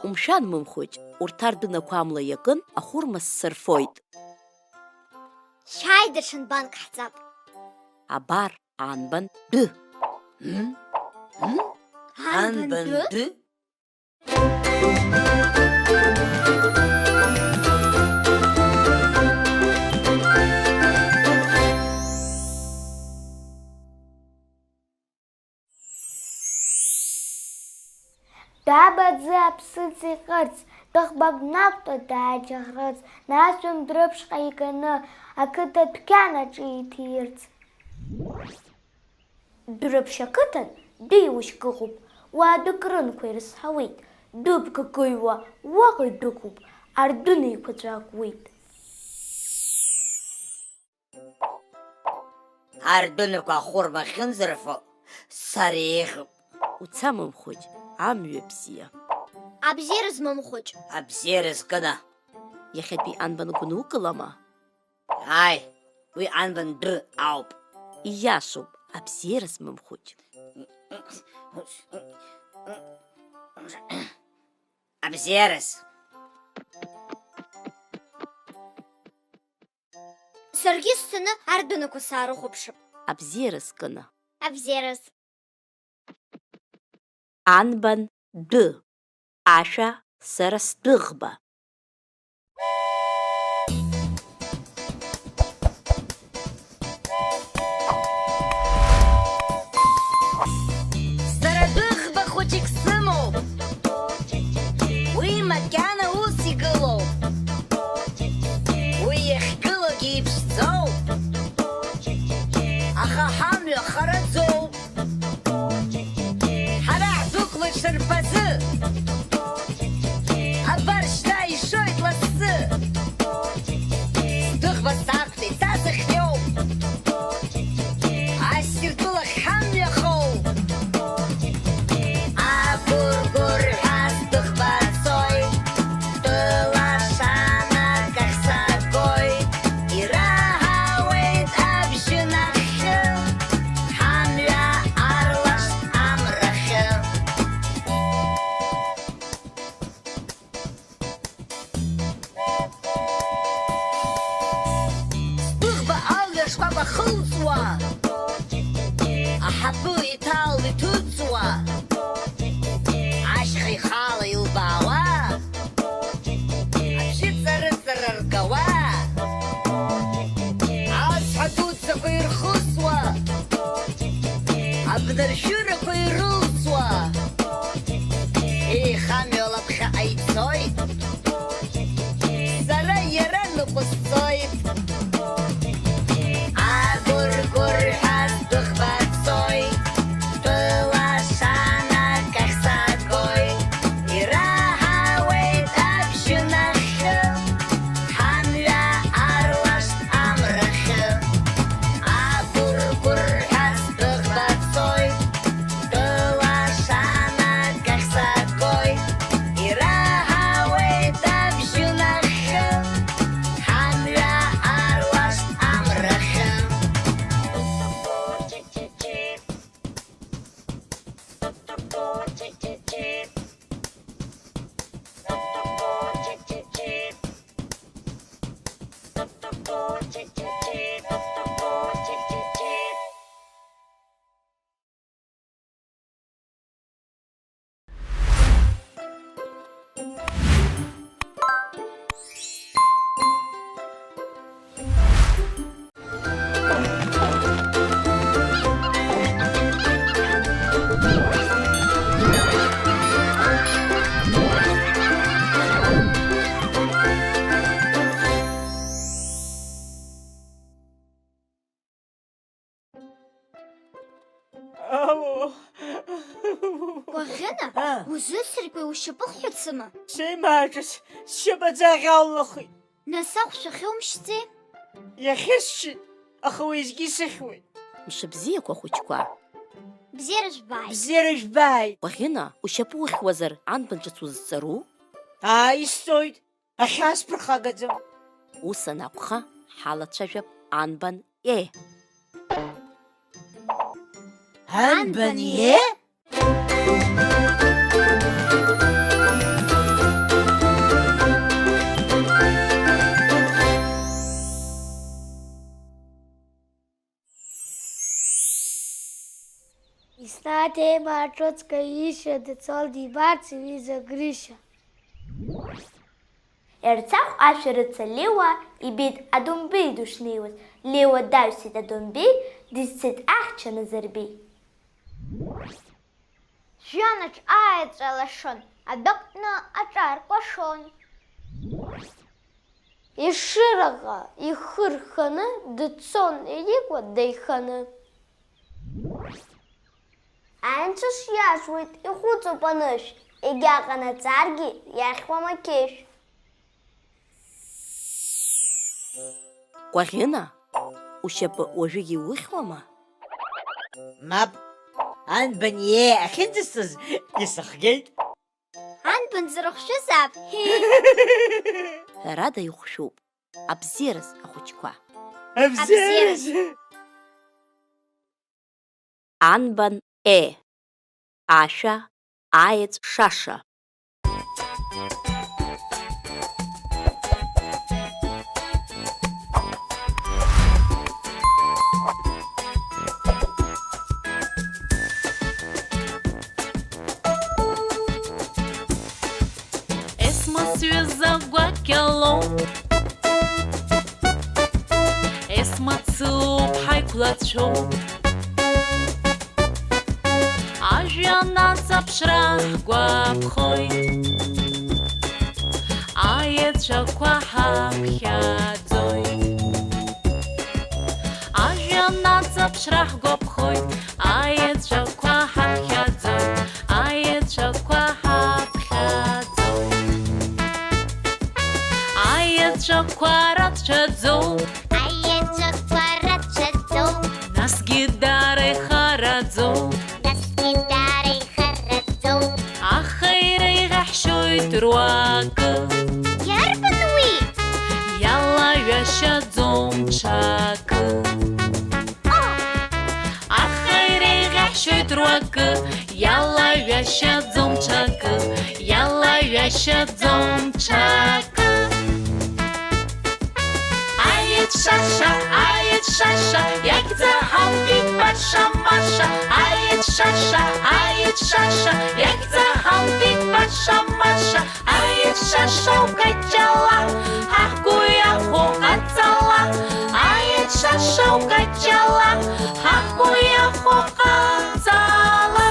Умшәан, Мымхәыҷ, урҭ ардәынақәа амла иакын, ахәырма ссырфоит. Шәааи, даҽа нбанк ҳҵап. Абар, анбан ды. М? М? Анбан ды? Даб аӡы аԥсыӡ иҟьырц, ҭыхбак днақәтәа дааџьаӷрыц, нас ҩынтә рыԥшҟа иганы, ақыҭа дәқьан аҿы иҭирц. Дәрыԥшь ақыҭан дыҩушьк ыҟоуп, уаа дәык рынқәа ирызҳауеит, дәыԥ какыҩуа уаҟа идәықәуп, ардәына еиқәаҵәа акуеит. Ардәынақәа ахәырма ахьынӡарфо, сара еиӷьуп. Уца, Мамхәыҷ, амҩа бзиа. Абзиараз, Мамхәыҷ. Абзиараз, Кына. Иахьатәи анбан гәынукылама? Ааи, уи анбан дәы ауп. Ииашоуп, абзиараз, Мамхәыҷ. Абзиараз. Саргьы сцаны ардәынақәа саарыхәаԥшып. Абзиараз, Кына. Абзиараз. Анбан дәы, ашәа сара сдәыӷба. Сара дәыӷба хәыҷык сымоуп. Уи макьана ус игылоуп. Уи иахьгылогьы иԥшӡоуп. Аха ҳамҩа хараӡоуп. Ҳара ҳдәықәлоит шарԥазы. Абар шьҭа ишоит лассы. Сдәыӷба сақәтәеит, са сахьиоуп. Ассир тәылахь ҳамҩахоуп. Агәыргәырҳәа сдәыӷба цоит. Тәыла шанак ахь сагоит, ираҳауеит абжьы нахьхьы, ҳамҩа арлашт амрахьы. Сдәыӷба алҩа шкәакәа хылҵуа, аҳаԥы иҭал иҭыҵуа, ашьха ихала илбаауа, абжьы ҵарыҵара ргауа, ацҳа дуӡӡақәа ирхысуа, абнаршәырақәа ирылҵуа, еихамҩала ԥхьаҟа ицоит, сара иара ныҟәысҵоит. Агәыргәырҳәа сдәыӷба цоит, тәыла шанак ахь сагоит, ираҳауеит абжьы нахьхьы, ҳамҩа арлашт амрахьы. Агәыргәырҳәа сдәыӷба цоит, тәыла шанак ахь сагоит, ираҳауеит абжьы нахьхьы, ҳамҩа арлашт амрахьы. Ау! Кәаӷьына, А. Узыцыркьуеи, ушьапы хҳәацыма? Сеимааҿыц сшьапаӡаӷь аллахит. Нас ахә шәахьоумшьӡеи? Иахьысшьит, аха уеизгьы исыхьуеит. Мшыбзиақәа, хәыҷқәа. Бзиара жәбааит. Бзиара жәбааит. Кәаӷьына, ушьапы ухьуазар, анбан ҿыц узҵару? Ааи, исҵоит. Ахьаасԥырхагаӡам. Ус анакәха, ҳалацәажәап анбан е. Анбан е? Еснагь еимаа ҿыцк аишьа дцон дибарц иҩыза Грышьа. Ерцахә ашәарыцаҩ Леуа ибеит Адомбеи дышнеиуаз. Леуа даҩсит Адомбеи, дызцеит ахьча Назарбеи. Жәҩанаҿ аеҵәа лашон, адәаҟны аҿар кәашон. Ешыраҟа ихы рханы дцон Ерикәа деиханы. Анцәа шиашуеит ихәыцуп анышә, егьа ҟанаҵаргьы иахьуам ақьышә. Кәаӷьына, ушьапы уажәыгьы иухьуама? Мап, анбан иеи ахьынӡасыз исыхгеит. Анбан дзырхәшәызаап? Ҳәарада ихәшәуп. Абзиараз ахәыҷқәа. Абзиараз! Абзиараз! Анбан е. Ашәа, аеҵә шаша. Есма сҩыза гәакьалоуп, Есма дсылоуп ҳаиқәлацәоуп. Ажәҩан аҵаԥшра ҳгәаԥхоит, аеҵәақәа ҳаԥхьаӡоит. Ажәҩан аҵаԥшра ҳгәаԥхоит, аеҵәақәа ҳаԥхьаӡоит, аеҵәақәа ҳаԥхьаӡоит. Аеҵәақәа рацәаӡоуп, аеҵәақәа рацәаӡоуп, насгьы дара ихараӡоуп, насгьы дара ихараӡоуп. Аха иреиӷьаҳшьоит руакы. Иарбан уи? Иалаҩашьаӡом ҽакы. О! Аха иреиӷьаҳшьоит руакы, иалаҩашьаӡом ҽакы, иалаҩашьаӡом ҽакы. Аеҵә шаша, аеҵә шаша, иагьӡа ҳалгеит баша-маша. Аеҵә шаша, аеҵә шаша, иагьӡа ҳалгеит баша-маша. Аеҵә шаша укаҷала, ҳаҳгәы иахәо ҟаҵала. Аеҵә шаша укаҷала, ҳаҳгәы иахәо ҟаҵала.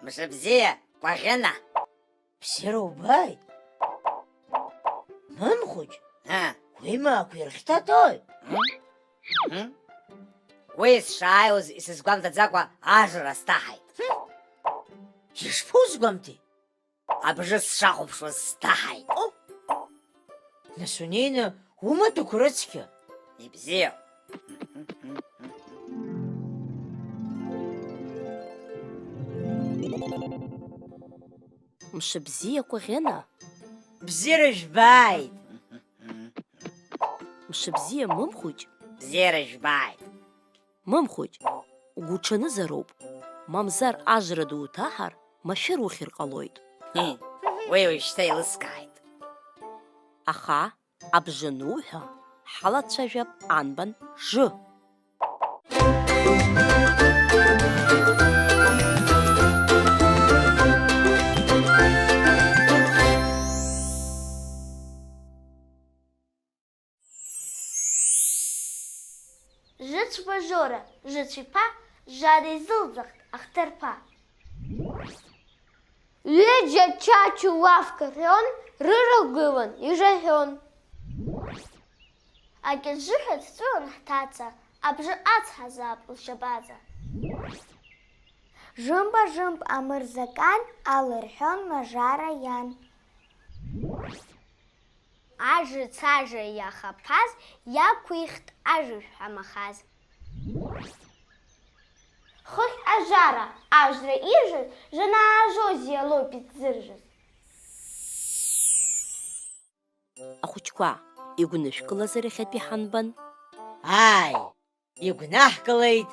Мшыбзиа, Кәаӷьына! Бзиара убааит! Мамхәыҷ, ҳа, уи маақәа ирхьҭаҭои? М? М? Уи сшааиуаз исызгәамҭаӡакәа ажра сҭаҳаит. Ишԥузгәамҭеи? Абжьы сшахәаԥшуаз сҭаҳаит. Нас унеины умаҭәақәа рыцқьа. Ибзиоуп. Мшыбзиа, Кәаӷьына. Бзиара жәбааит. Мшыбзиа, Мымхәыҷ. Бзиара жәбааит. Мымхәыҷ, угәуҽанызароуп, мамзар ажра ду уҭаҳар, машәыр ухьыр ҟалоит. Ҳи, уи уажәшьҭа еилыскааит. Аха, абжа нуҳәа, ҳалацәажәап анбан жы. Жыцәба Жора, Жыцәиԥа, Жара изылӡахт ахҭырԥа. Ҩыџьа Чачу лафк рҳәон, рырагәылан ижаҳәон. Акьыҿжыҳәа дҵәыуон ҳҭаца, абжа ацҳазаап лшьапаҵа. Жымба-жымп амырзакан алырҳәон Мажара иан. Ажыц-ажа иахаԥаз иақәихт ажыжә ҳәа махаз. Хыхь ажара, ажра ижыз, жанаажоз иалоуп иҭзыржыз. Ахәыҷқәа, игәнышәкылазар иахьатәи ҳанбан? Ааи, игәнаҳкылеит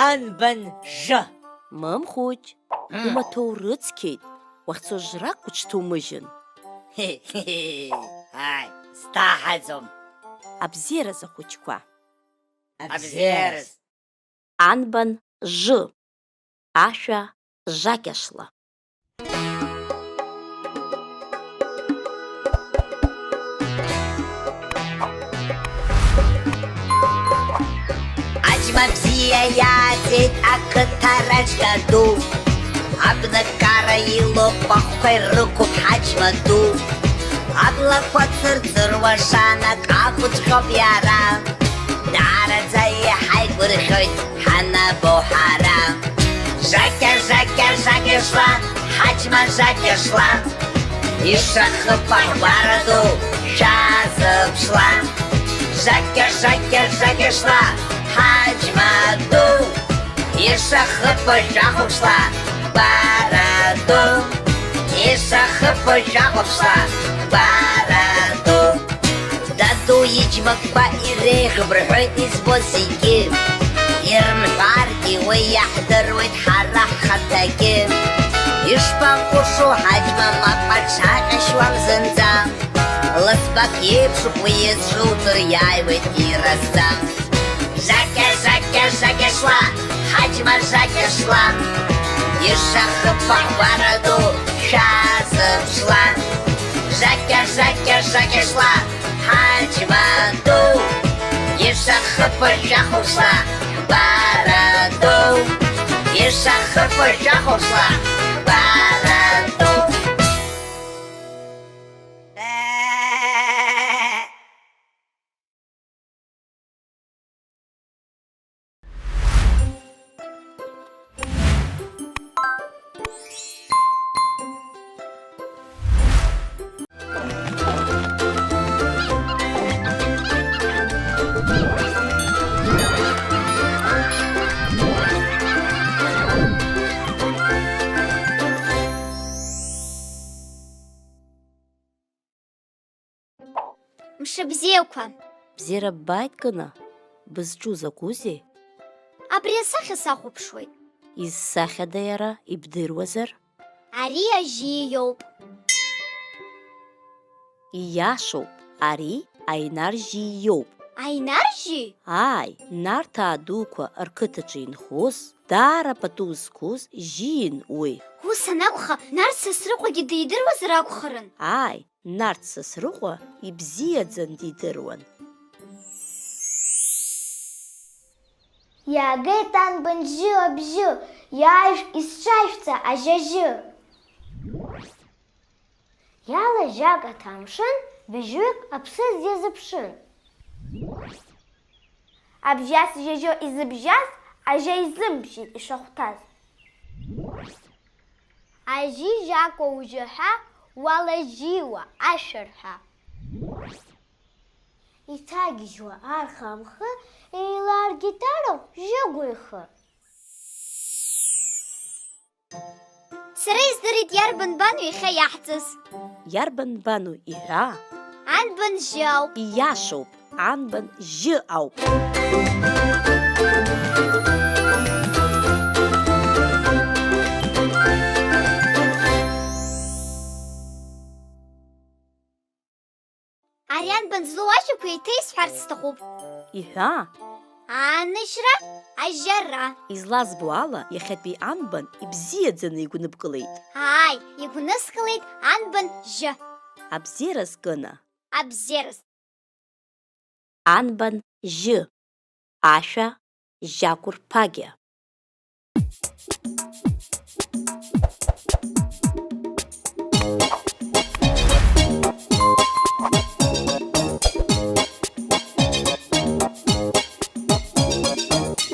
анбан жы. Мымхәыҷ, Мм. Умаҭәа урыцқьеит, уахьцо жрак уҽҭоумыжьын. Ааи, сҭаҳаӡом. Абзиараз ахәыҷқәа. Абзиараз. Анбан жы. Ашәа жакьашла. Иааӡеит ақыҭа раџьга ду, абнакара илоуп ахәқәа ирықәуп ҳаџьма ду. Аблақәа цырҵыруа шанак ахәыҵәҟьоуп иара, даараӡа иҳаигәырӷьоит ҳанабо ҳара. Жакьа, жакьа, жакьа шла, ҳаџьма жакьа шла. Ишахыԥа ҳгәара ду шәазыԥшла. Жакьа, жакьа, жакьа шла, ҳаџьма ду. Ишахыԥа шәахәаԥшла, гәара ду. Ишахыԥа шәахәаԥшла, гәара ду. Даду иџьмақәа иреиӷьуп рҳәоит избо зегьы. Ирымҳәаргьы уи иаҳдыруеит ҳара ҳхаҭагьы. Ишԥаҟәышу ҳаџьма мап аҽаҟьашьуам зынӡа. Лыӡбак иеиԥшуп уи иазҿуҵыр иааиуеит иразӡа. Жакьа, жакьа, жакьа шла, ҳаџьма жакьа шла. Ишахыԥа ҳгәара ду шәазыԥшла. Жакьа, жакьа, жакьа шла, ҳаџьма ду. Ишахыԥа шәахәаԥшла, гәара ду. Ишахыԥа шәахәаԥшла, гәара ду. Мшыбзиақәа! Бзиара ббааит, Кына. Бызҿу закәызеи? Абри асахьа сахәаԥшуеит. Изсахьада иара, ибдыруазар? Ари ажьи иоуп. Ииашоуп, ари Аинар жьи иоуп. Аинар жьи? Ааи, Нарҭаа дуқәа рқыҭаҿы инхоз, даара пату зқәыз жьиин уи. Ус анакәха, Нарҭ Сасрыҟәагьы дидыруазар акәхарын? Ааи, Нарҭ Сасрыҟәа ибзиаӡан дидыруан. Иаагеит анбан жьы абжьы, иааишә исҿашәҵа ажьажьы. Иалажьак аҭамшын, быжьҩык аԥсыӡ иазыԥшын. Абжьас жьажьо изыбжьаз, ажьа изымԥшит ишахәҭаз. Ажьи жьакәа ужьаҳәа, уалажьиуа ашәарҳәа. Иҭагьежьуа арха амхы, еилааргеит арахә жьыгәа ихы. Сара издырит иарбан бану иахьа иаҳҵаз. Иарбан бану иҳәа? Анбан жьы ауп. Ииашоуп, анбан жьы ауп. Ари анбан злоу ажьақәа еиҭа исҳәарц сҭахуп. Иҳәа. Ааныжьра, ажьара. Излазбо ала, иахьатәи анбан ибзиаӡаны игәныбкылеит. Ааи, игәныскылеит анбан жьы. Абзиараз, Кына. Абзиараз. Анбан жьы. Ашәа жьакәырԥагьа.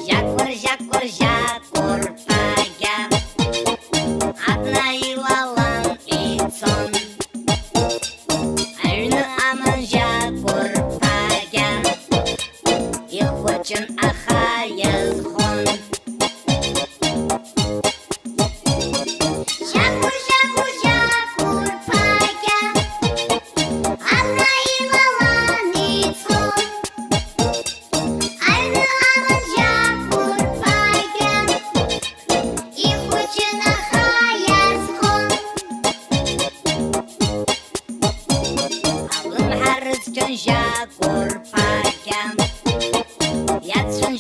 Жьакәыр, жьакәыр, жьакәырԥагьа, абна илалан ицон. Аҩны аман жьакәырԥагьа, ихәыҷын аха иазхон. Жьакәыр, жьакәыр, жьакәырԥагьа, абна илалан ицон. Аҩны аман жьакәырԥагьа, ихәыҷын аха иазхон. Алымҳа рыцқьон жьакәырԥагьа, иацәын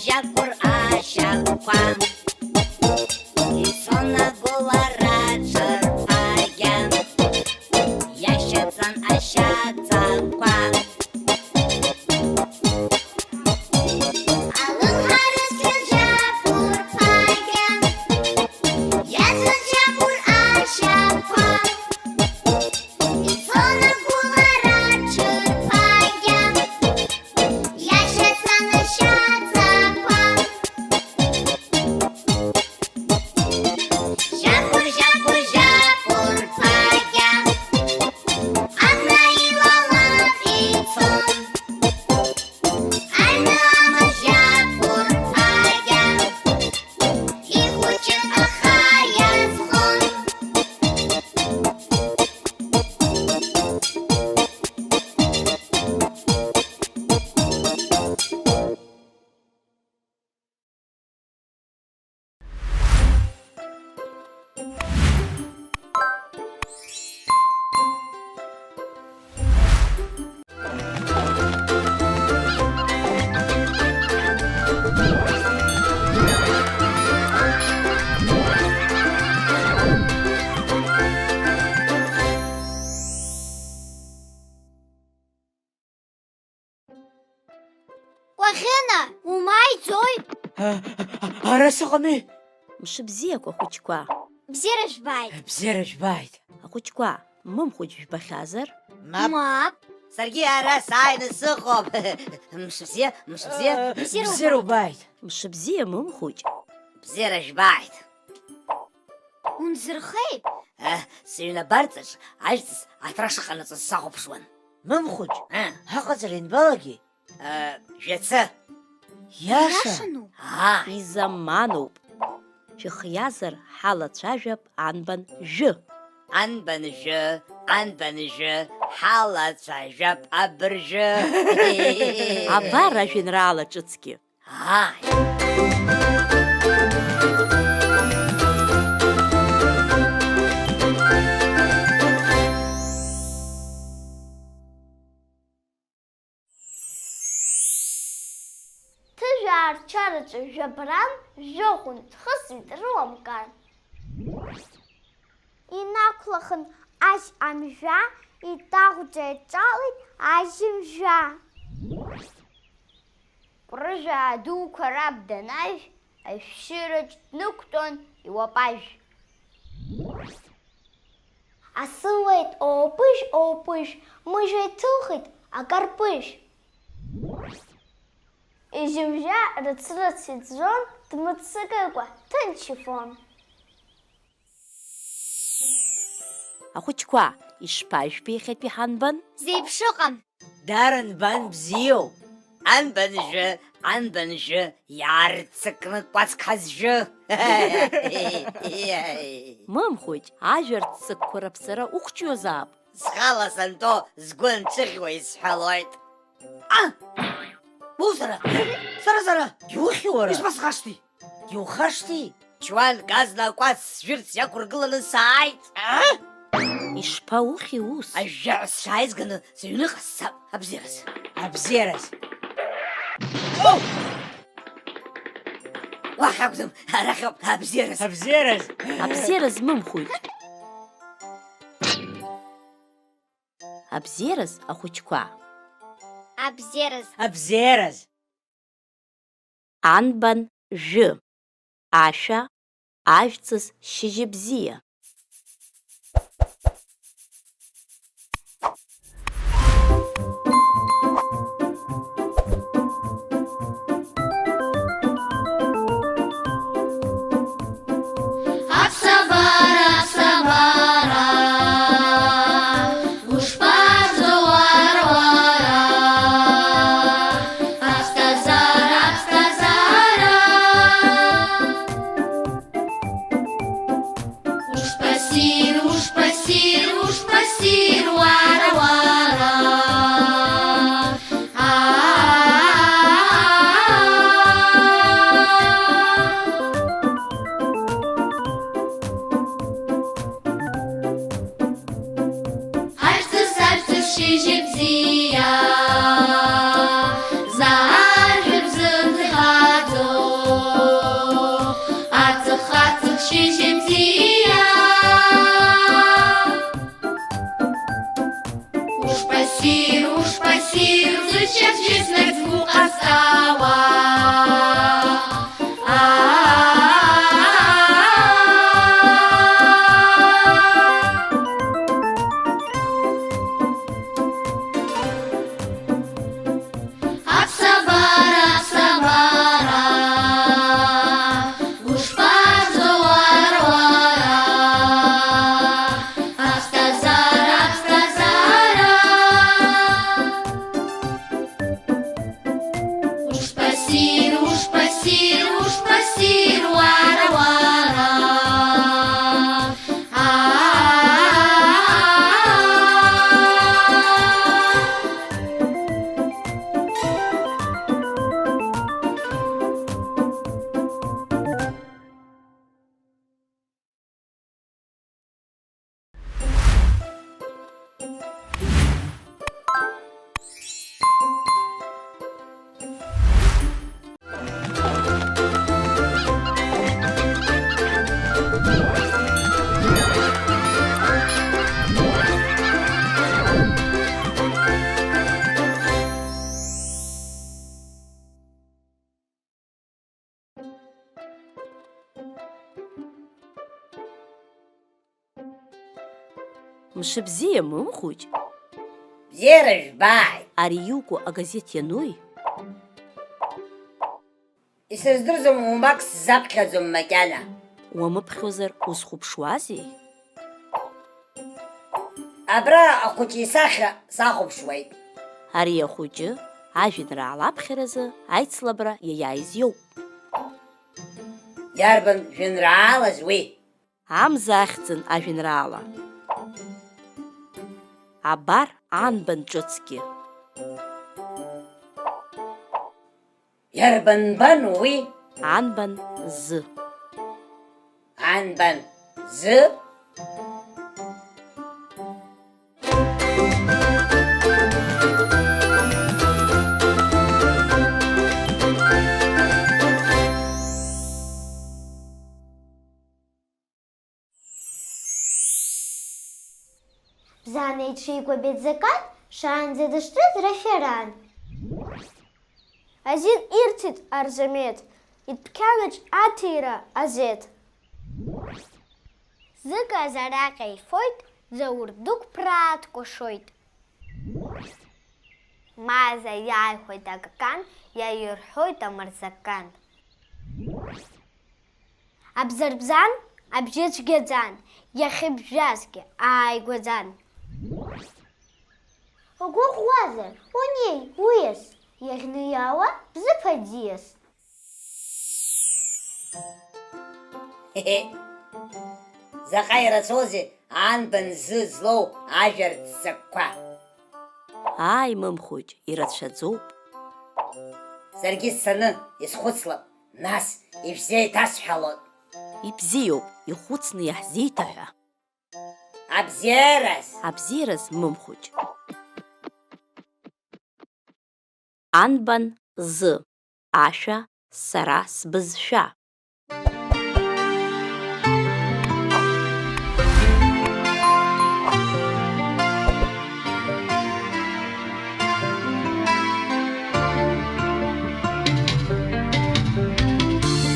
Аӷьына, умааиӡои? Ара сыҟами. Мшыбзиақәа, ахәыҷқәа! Бзиара жәбааит! Бзиара жәбааит! Ахәыҷқәа, Мымхәыҷ жәбахьазар? Мап. Мап. Саргьы ара сааины сыҟоуп. Мшыбзиа, мшыбзиа. Бзиара убааит. Мшыбзиа, Мымхәыҷ. Бзиара жәбааит. Унзырхеи? Э, сыҩны абарҵаҿ ажәҵыс аҭра шыҟанаҵоз сахәаԥшуан. Мымхәыҷ, э, ҳаҟаҵара ианбалагеи? Э, жәацы. Иаша? Иашану? Ааи. Изаманоуп. Шәыхиазар, ҳалацәажәап анбан жәы. Анбан жәы, анбан жәы, ҳалацәажәап абыржәы. Абар ажәеинраала ҿыцгьы. Ааи. Ҭыжә аарчараҿы жәабран жәохәынтә хысит рыламкан. Инақәлахын ажь амжәа, итаӷәҷа иаҿалеит ажьымжәа. Ҟәрыжәаа дуқәа раб данажә, ашәшьыраҿ днықәтәон иуапажә. Асы леит, оупыжь, оупыжь, мыжәа иҭылхит акарпыжә. Ижьымжәа рыц-рыц иӡәӡәон, дмыццакыкәа ҭынч ифон. Ахәыҷқәа, ишԥажәбеи иахьатәи ҳанбан? Зеиԥшыҟам! Даара нбан бзиоуп! Анбан жәы, анбан жәы, иаарццакны кәацк ҳазжәы! Мымхәыҷ, ажәа рццакқәа раԥҵара ухәҷҩозаап! Схала сантәо сгәы анцәыӷьуа исҳәалоит. А! Усара! Сара, сара! Иухьи уара? Ишԥасхашҭи? Иухашҭи? Чуан Газла акәац сжәырц иақәыргыланы сааит. А? Ишԥаухьи ус? Ажәжәаҳәа сшааизганы сыҩныҟа сцап. Абзиараз. Абзиараз. Уахь акәӡам, арахь ауп. Абзиараз. Абзиараз. Абзиараз, Мымхәыҷ. Абзиараз, ахәыҷқәа. Абзиараз. Абзиараз. Анбан жәы, ашәа, ажәҵыс шьыжьыбзиа. Аԥсабара, аԥсабара, ушԥаҿӡоу уара, уара? Аԥсҭазаара, аԥсҭазаара. Ушԥассир, ушԥассир, ушԥассир, уара, уара? Ажәҵыс, ажәҵыс шьыжьыбзиа, заа жәабзыԥ ихаҵоу, аҵых, аҵых шьыжьыбзиа. Ушԥассир, ушԥассир, зышьа бжьысны сгәы ҟасҵауа. Аԥсабара, аԥсабара, ушԥаҿӡоу уара, уара? Аԥсҭазаара, аԥсҭазаара. Ушԥассир, ушԥассир, ушԥассир, уара, уара? Аа. Мшыбзиа, мымхәыҷ! Бзиара жәбааит! Ари иукәу агазеҭ иануи? Исыздырӡом, умбак сзаԥхьаӡом макьана. Уамыԥхьозар, узхәаԥшуазеи? Абра ахәыҷы исахьа сахәаԥшуеит. Ари ахәыҷы ажәеинраала аԥхьаразы аицлабра иаиааиз иоуп. Иарбан жәеинраалаз уи? Амза ахьӡын ажәеинраала. Абар анбан ҿыцгьы. Иарбанбан уи? Анбан зы. Анбан зы? Бзан иҽеикәабеит Закан, шаанӡа дышҭәыз рашәаран. Азин ирҭеит Арзамеҭ, идәқьанаҿ аҭира азеҭ. Зыказы араҟа ифоит, Заур дук ԥраа дкәашоит. Маза иааихәеит акакан, иаирҳәоит амырзакан. Абзарбзан абжьы цәгьаӡан, иахьыбжьазгьы ааигәаӡан. Угәыӷуазар, унеи, уиас, иаӷьны иаауа бзыԥ аӡиас. Заҟа ирацәоузеи анбан зы злоу ажәа рццакқәа! Ааи, мымхәыҷ, ирацәаӡоуп. Саргьы сцаны исхәыцлап, нас ишәзеиҭасҳәалоит. Ибзиоуп, ихәыцны иаҳзеиҭаҳәа. Абзиараз! Абзиараз, мымхәыҷ. Анбан зы, ашәа, сара сбызшәа.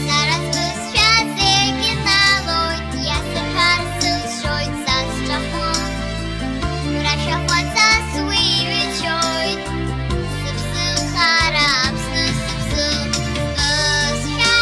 Сара сбызшәа зегьы налоит, иасыԥар сылшоит са сҿахәы. Рашәахәаҵас уи ҩычоит, сыԥсы хара Аԥсны сыԥсы, сбызшәа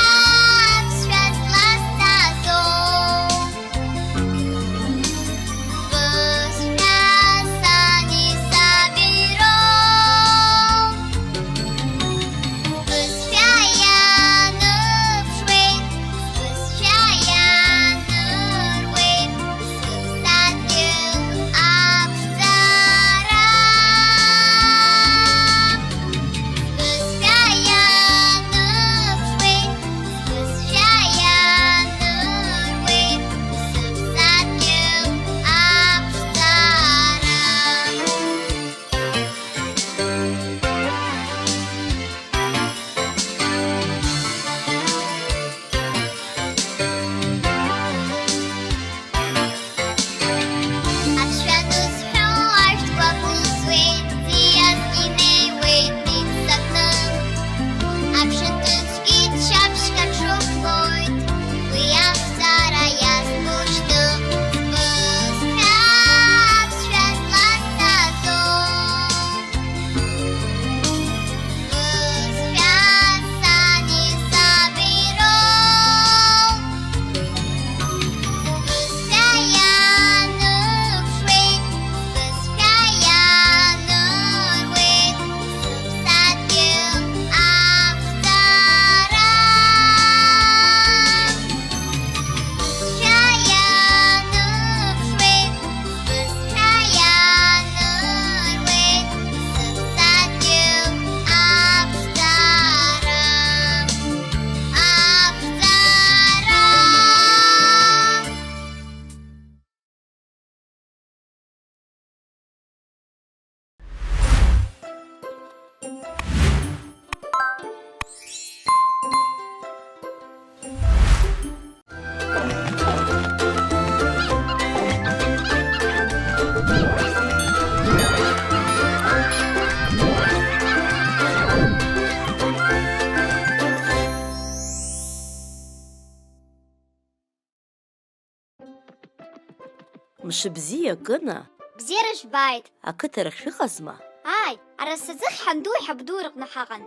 Мшыбзиа, Кына! Бзиара жәбааит! Ақыҭарахь шәыҟазма? Ааи, арасаӡыхь ҳанду ҳабду рҟны ҳаҟан.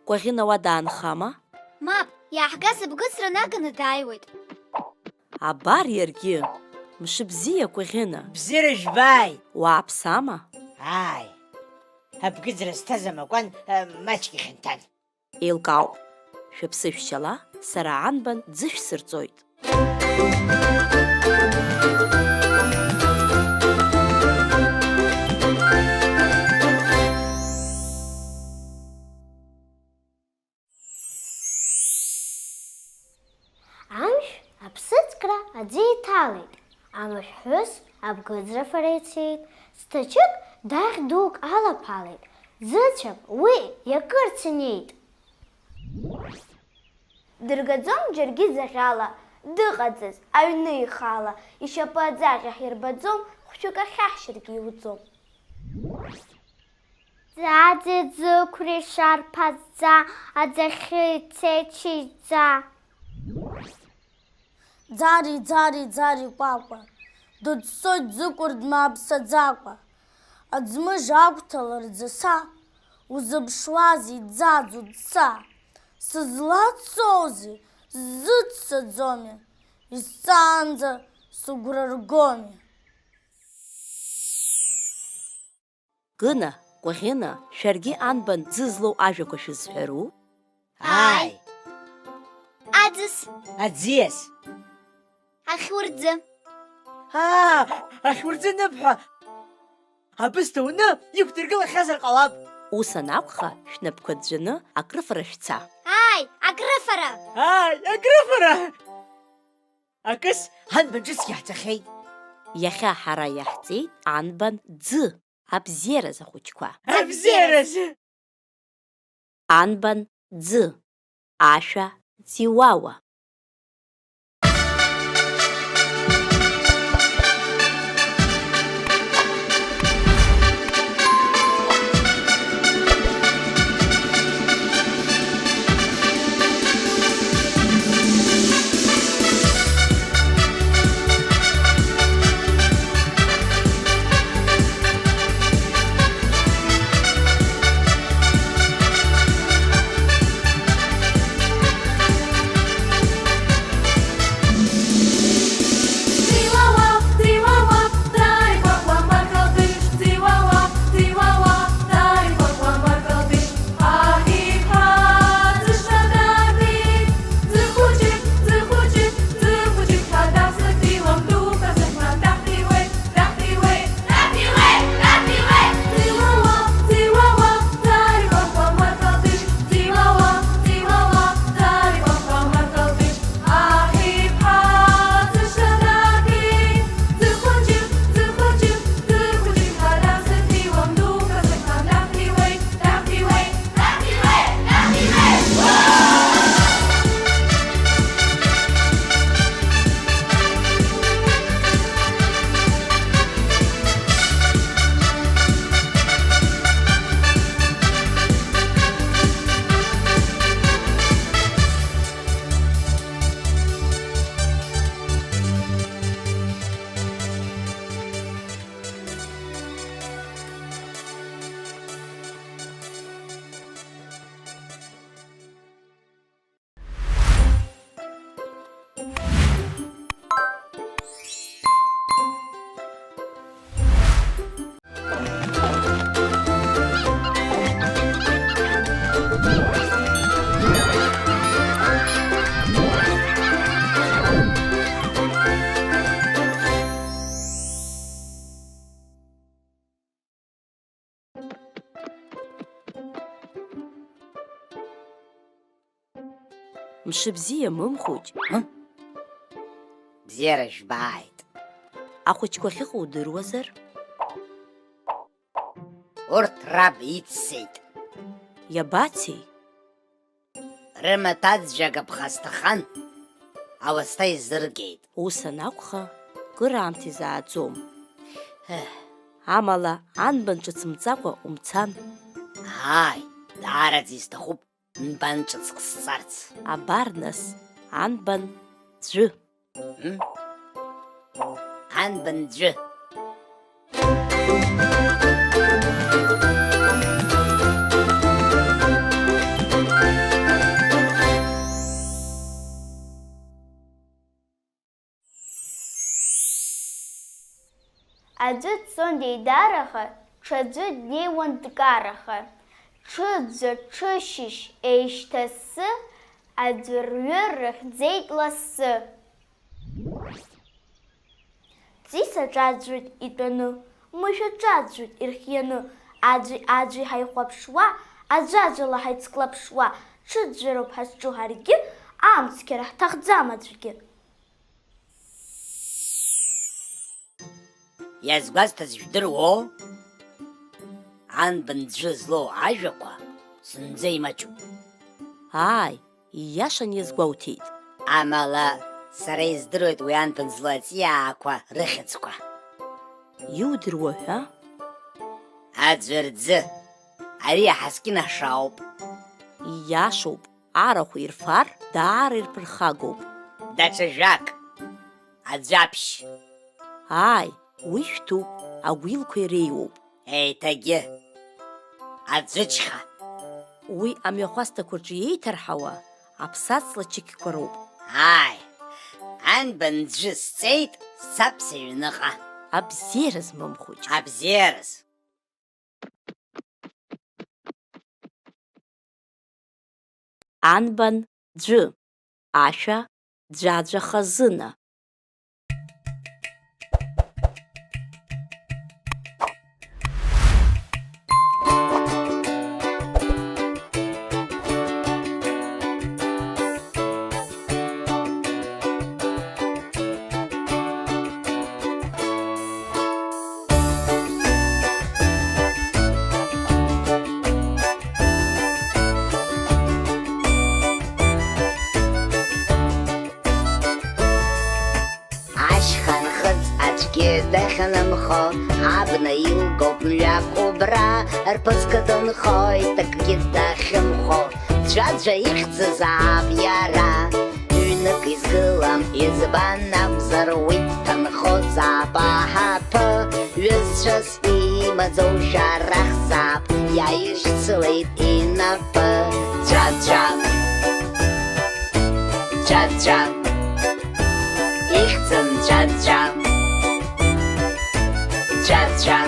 Кәаӷьына уа даанхама? Мап, иааҳгаз абгыӡра наганы дааиуеит. Абар иаргьы! Мшыбзиа, Кәаӷьына! Бзиара жәбааит! Уааԥсама? Ааи, абгыӡра зҭаз амакәан, э, маҷк ихьанҭан. Еилкаауп, шәыԥсышәшьала сара анбан ӡы шәсырҵоит. Амшә аԥсыӡкра аӡы иҭалеит, амшәҳәыс абгыӡра фара ицеит, зҭаҷык даӷь дук алаԥалеит, ӡыцәак уи иакырц инеит. Дыргаӡом џьаргьы ӡаӷьала, дыҟаӡаз аҩны ихала, ишьапы аӡаӷь ахирбаӡом, хәшәык ахьаҳшьыргьы иуӡом. Ӡаӡа ӡықәреи шарԥазӡа, аӡахьы ицеит шьыжьӡа. Ӡари, ӡари, ӡари кәакәа, дыӡсоит ӡыкәыр дмааԥсаӡакәа. Аӡмыжь агәҭала рӡаса, узыԥшуазеи, ӡаӡу, ӡса? Сызлацозеи, сзыццаӡомеи, исҵаанӡа сыгәра ргомеи? Кына, Кәаӷьына, шәаргьы анбан ӡы злоу ажәақәа шәызҳәару? Ааи. Аӡыс. Аӡиас. Ахьурӡы. Аа, ахьурӡы ныԥҳәа! Абысҭа уны иқәдыргылахьазар ҟалап. Ус анакәха, шәнапқәа ӡәӡәаны акрыфара шәца. Ааи, акрыфара! Ааи, акрыфара! Акыс, анбан ҿыцгьы ҳцахьеит. Иахьа ҳара иаҳҵеит анбан ӡы, абзиаразы ахәыҷқәа. Абзиаразы! Анбан ӡы, ашәа ӡиуауа. Мшыбзиа, Мымхәыҷ. Ҳы? Бзиара жәбааит. Ахәыҷқәа ахьыҟоу удыруазар? Урҭ раб иццеит. Иабацеи? Рымаҭәаӡәӡәага ԥхасҭахан, ауасҭа изыргеит. Ус анакәха, кыраамҭа изааӡом. Еҳ. Амала, анбан ҿыц мҵакәа умцан. Ааи, даараӡа исҭахуп нбан ҿыцк сҵарц. Абар нас, анбан ӡәы. М? Анбан ӡәы. Аӡәы дцон деидараха, ҽаӡәы днеиуан дкараха. Ҽыӡәӡәа, ҽышьыжь, еишьҭассы, аӡәырҩы рыхьӡеит лассы. Ҵис аҿаӡәӡәоит итәаны, мышә аҿаӡәӡәоит ирхианы, аӡәи-аӡәи ҳаихәаԥшуа, аӡәаӡәала ҳаицклаԥшуа, ҽыӡәӡәароуп ҳазҿу ҳаргьы, амцқьара ҳҭахӡам аӡәгьы. Иазгәасҭаз жәдыруоу? Анбан ӡәы злоу ажәақәа зынӡа имаҷуп. Ааи, ииашан иазгәоуҭеит. Амала, сара издыруеит уи анбан злоу аҵиаақәа рыхьӡқәа. Иудыруа ҳәа? Аӡәырӡы, ари аҳаскьын ашауп. Ииашоуп, арахә ирфар, даара ирԥырхагоуп. Даҽа жәак, аӡәаԥшь. Ааи, уи шәҭуп, агәилқәа иреиуоуп. Еиҭагьы, аӡәыџьха. Уи амҩахәасҭақәа рҿы иеиҭарҳауа аԥсаҵла чықьқәа роуп. Ааи, анбан ӡәы сҵеит, сцап сыҩныҟа. Абзиара змам хәыҷ. Абзиараз. Анбан ӡәы, ашәа ӡәаӡәа хазына. Ашьха нхыҵ аӡәгьы дахьынымхо, абна илгоуп мҩак убра, рԥыск дынхоит акгьы дахьымхәо. Ӡәаӡәа ихьӡызаап иара, ҩнык изгылам, избан акәзар, уи дҭанхозаап аҳаԥы. Ҩызцәас имаӡоу шәарахзаап, иааиршьцылеит инапы. Ӡәаӡәа, ӡәаӡәа, ихьӡын Ӡәаӡәа, Ӡәаӡәа.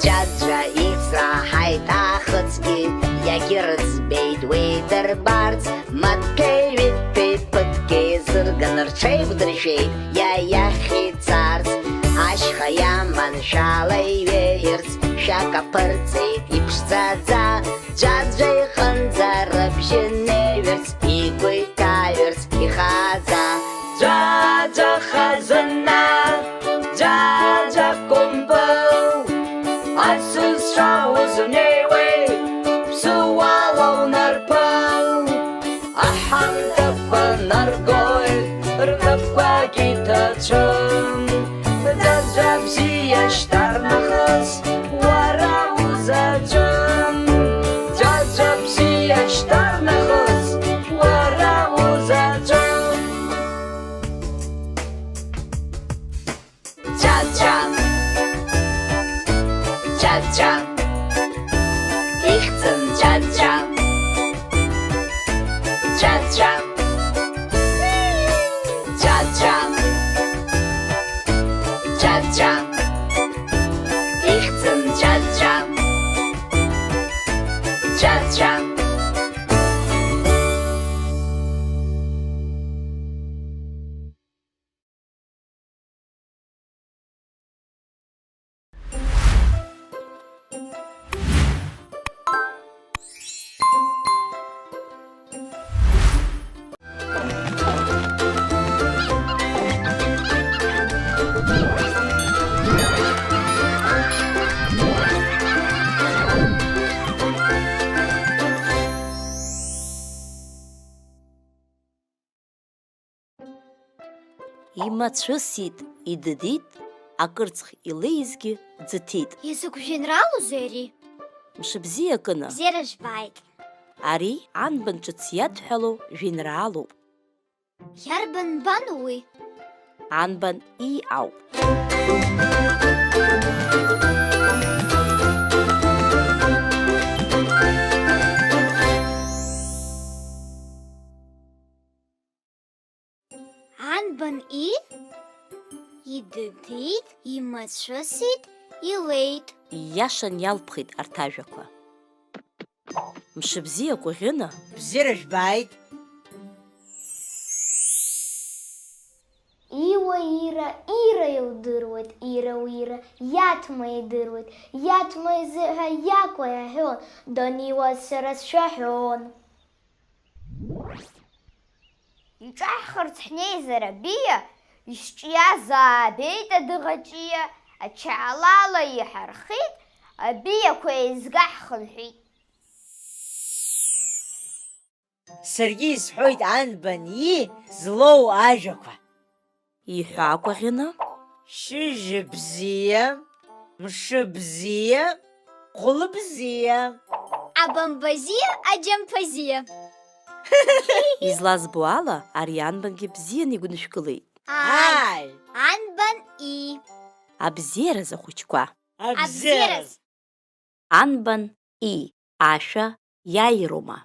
Ӡәаӡәа ицраҳаит ахыцгьы, иагьырӡбеит уи дырбарц, маҭәеи ҩынтәи ԥыҭк еизырган рҽеиқәдыршәеит иа иахь ицарц. Ашьха иаман шәала иҩеирц, шәак аԥырҵеит иԥшӡаӡа, Ӡәаӡәа иҟынӡа рыбжьы неиҩырц, игәы иҭаҩырц ихаӡа. Ӡәаӡәа хазына, Ӡәаӡәа кәымпыл, асасцәа узнеиуеи, ԥсыуала унарԥыл? Аҳамҭақәа наргоит, рнапқәагь иҭацәым. Ӡәаӡәа бзиа шьҭарнахыс, уара узаҵәым. Ӡәаӡәа бзиа шьҭарнахыс, уара узаҵәым. Ӡәаӡәа, Ӡәаӡәа, ихьӡын Ӡәаӡәа, Ӡәаӡәа, Ӡәаӡәа, Ӡәаӡәа, ихьӡын Ӡәаӡәа, Ӡәаӡәа. Имацәысит, идыдит, акырцх илеизгьы ӡыҭит. Изакә жәеинраалоузеи ари? Мшыбзиа, Кына! Бзиара жәбааит! Ари анбан ҿыц иадҳәалоу жәеинраалоуп. Иарбан нбану уи? Анбан ии ауп. Анбан ии? Идыдит, имацәысит, илеит. Ииашан иалԥхеит арҭ ажәақәа. Мшыбзиа Кәаӷьына. Бзиара жәбааит! Иуа Ира, Ира илдыруеит, Ира уира, Иаҭма идыруеит, Иаҭма изыҳәа Иакәа иаҳәон, даниуаз сара сшәаҳәон. Иҿаҳхырц ҳнеизар абиа, ишҿиаз аабеит адыӷаҿиа, ачалала иҳархит, абиақәа еизга ҳхынҳәит. Саргьы исҳәоит анбан ии злоу ажәақәа. Иҳәа Кәаӷьына. Шьыжьбзиа, мшыбзиа, хәылбзиа. Абамбазиа, аџьамԥазиа. Излазбо ала, ари анбангьы бзианы игәнышәкылеит. Ааи. Ааи. Анбан ии. Абзиараз ахәыҷқәа. Абзиараз. Анбан ии, ашәа иааироума?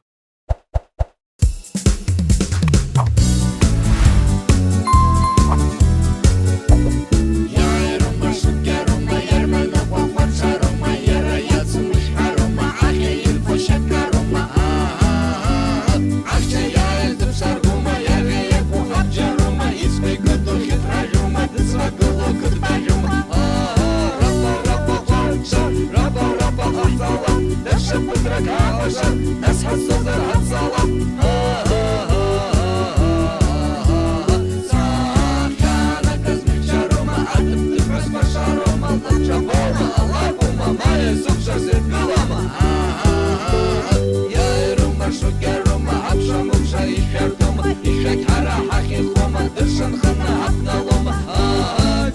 Даҽа ԥыҭрак ҳаҟәаша, нас ҳацозар ҳацалап. Сахьаанагаз мчароума, аҭыԥ-ҭыԥҳәа сбашароума, лабҿабоума, алакәума, ма еизукшаз иргылома? Иааироума, шәгьароума, аԥша-мыԥша ишәарҭоума, ишәақь ҳара ҳахь ихоума, дыршанханы ҳаԥналома?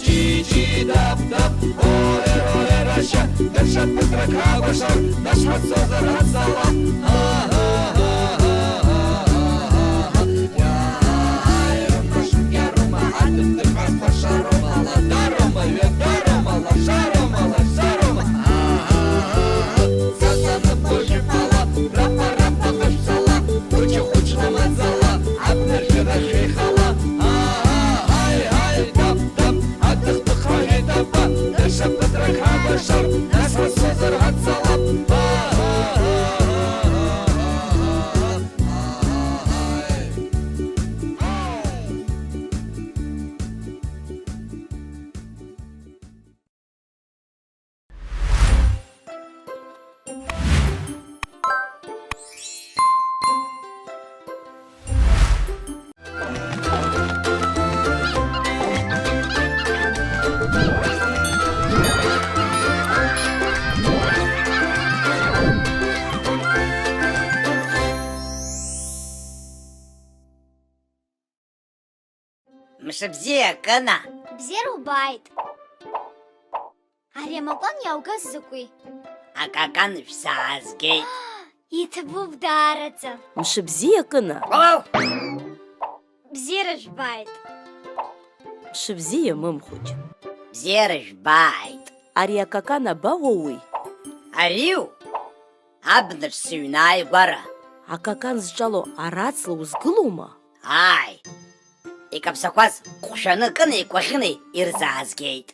Ҷи-ҷи, дап-дап, оер-оер, ашьа, даҽа ԥыҭрак ҳакәашар, нас ҳацозар ҳацалап. Иааироума, шәгьароума, аҭыԥ-ҭыԥҳәа сбашароума, ладароума, ҩадароума, лашароума, лашароума? Сасанып уажәы ԥала, рапа-рапа ҟашәҵала, хәыҷы-хәыҷла маӡала, абнаршәыра шәеихала. Ааҳа, ҳаи, ҳаи, дап, дап, аҭыхтәы хажәеит аба, даҽа ԥыҭрак ҳабашап, нас ҳацозар ҳацалап. Ааҳа, ҳаи, ҳаи. Мшыбзиа, Кына! Бзиара убааит! Ари амакәан иааугаз закәи? Акакан шәзаазгеит. Иҭабуп даараӡа. Мшыбзиа, Кына! Ҟоу! Бзиара жәбааит! Мшыбзиа, Мымхәыҷ! Бзиара жәбааит! Ари акакан абаууеи? Ариу? Абнаҿ сыҩнааигәара. Акакан зҿало араҵла узгылоума? Ааи. Икаԥсақәаз ҟәшәаны Кынеи Кәаӷьынеи ирзаазгеит.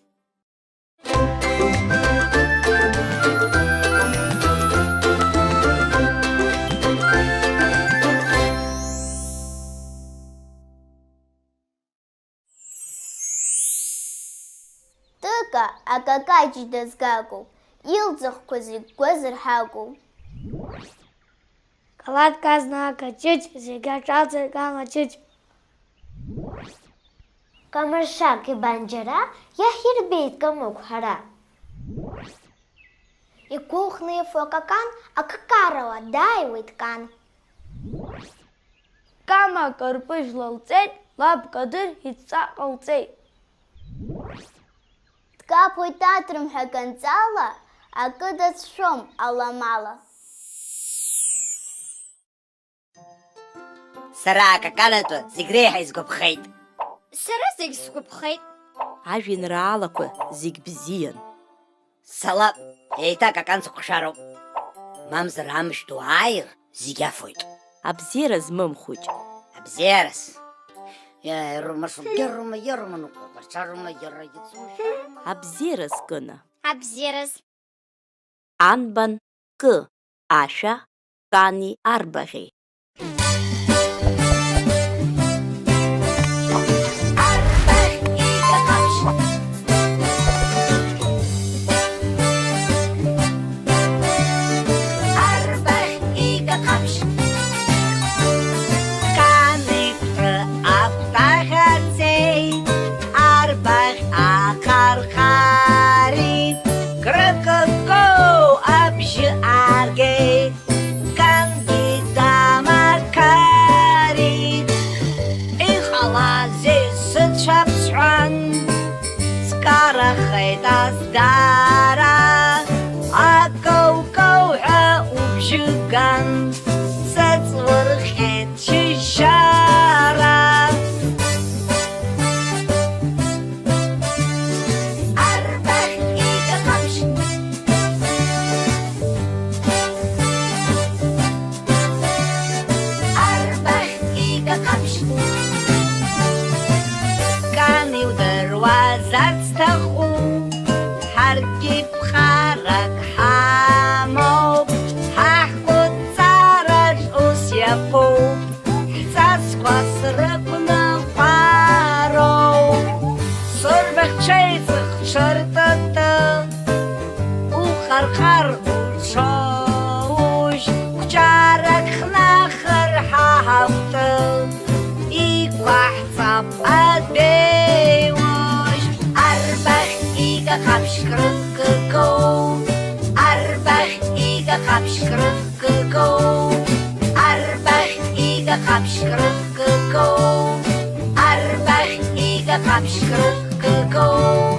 Тыка акакаҷ дазгагоуп, илӡахқәа зегь гәазырҳагоуп. Калаҭк азна акаҷыҷ, зегь аҿалҵеит Кама ҷыҷ. Камыршак ибан џьара, иаҳирбеит Камыгә ҳара. Игәыӷны ифо акакан аккарала дааиуеит Кан. Кама акарпыжә лалҵеит, лаб Кадыр идҵа ҟалҵеит. Дкаԥоит атрымҳәа ганҵала, акы дацәшәом аламала. Сара акаканатәы зегь реиҳа исгәаԥхеит. Сара зегь сгәаԥхеит. Ажәеинраалақәа зегь бзиан. Салап, еиҭа акакан сыҟәшароуп. Мамзар амшә ду ааир, зегь афоит. Абзиараз, Мымхәыҷ. Абзиараз. Иа, иарума, шума, иарума, иарума, нуқәа, ҟәарчарума, иара, иҵумшәарума. Абзиараз, Кына. Абзиараз. Анбан кы ашәа Кани арбаӷьи? Арбаӷь ика ҟаԥшь. Арбаӷь ика ҟаԥшь. Кани ԥҳәыс абаӷь ааӡеит, арбаӷь ахархарит, крыкыккоу абжьы аагеит. Кангьы дамақарит, иҟалазеи сыцәаԥсҳәан, скарахеит азҵаара, акоу-коу ҳәа убжьы ган, сыҵлырҟьеит шьыжьшьара. Арбаӷь ика ҟаԥшь. Арбаӷь ика ҟаԥшь. Кан иудыруазар сҭахуп, ҳаргьы ԥҟарак ҳамоуп, ҳа ҳкәытҵараҿ ус иаԥуп. Ҳҵасқәа срықәныҟәароуп, сырбаӷь ҽеиҵых ҽыртыты, ухархар уҽоужь, қәҿарак хнахыр ҳа ҳахәҭы, иқәаҳҵап адәеиужь. Арбаӷь ика ҟаԥшь крыкыккоу, арбаӷь ика ҟаԥшь крык кыкоу, арбаӷь ика ҟаԥшь крык кыкоу, арбаӷь ика ҟаԥшь крык кыкоу.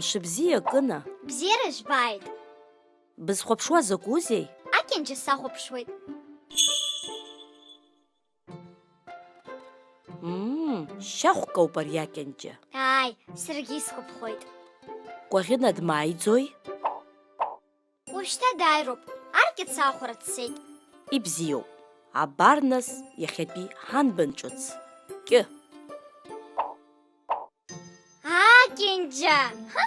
Мшыбзиа, Кына. Бзиара жәбааит. Бызхәаԥшуа закәызеи? Акьанџьа сахәаԥшуеит. Мм, шьахәкоуп ари акьанџьа. Ааи, саргьы исгәаԥхоит. Кәаӷьына дмааиӡои? Уажәшьҭа дааироуп, аркьац аахәара дцеит. Ибзиоуп. Абар нас иахьатәи ҳанбан ҿыц. Кьы. Акьанџьа! Ҳы!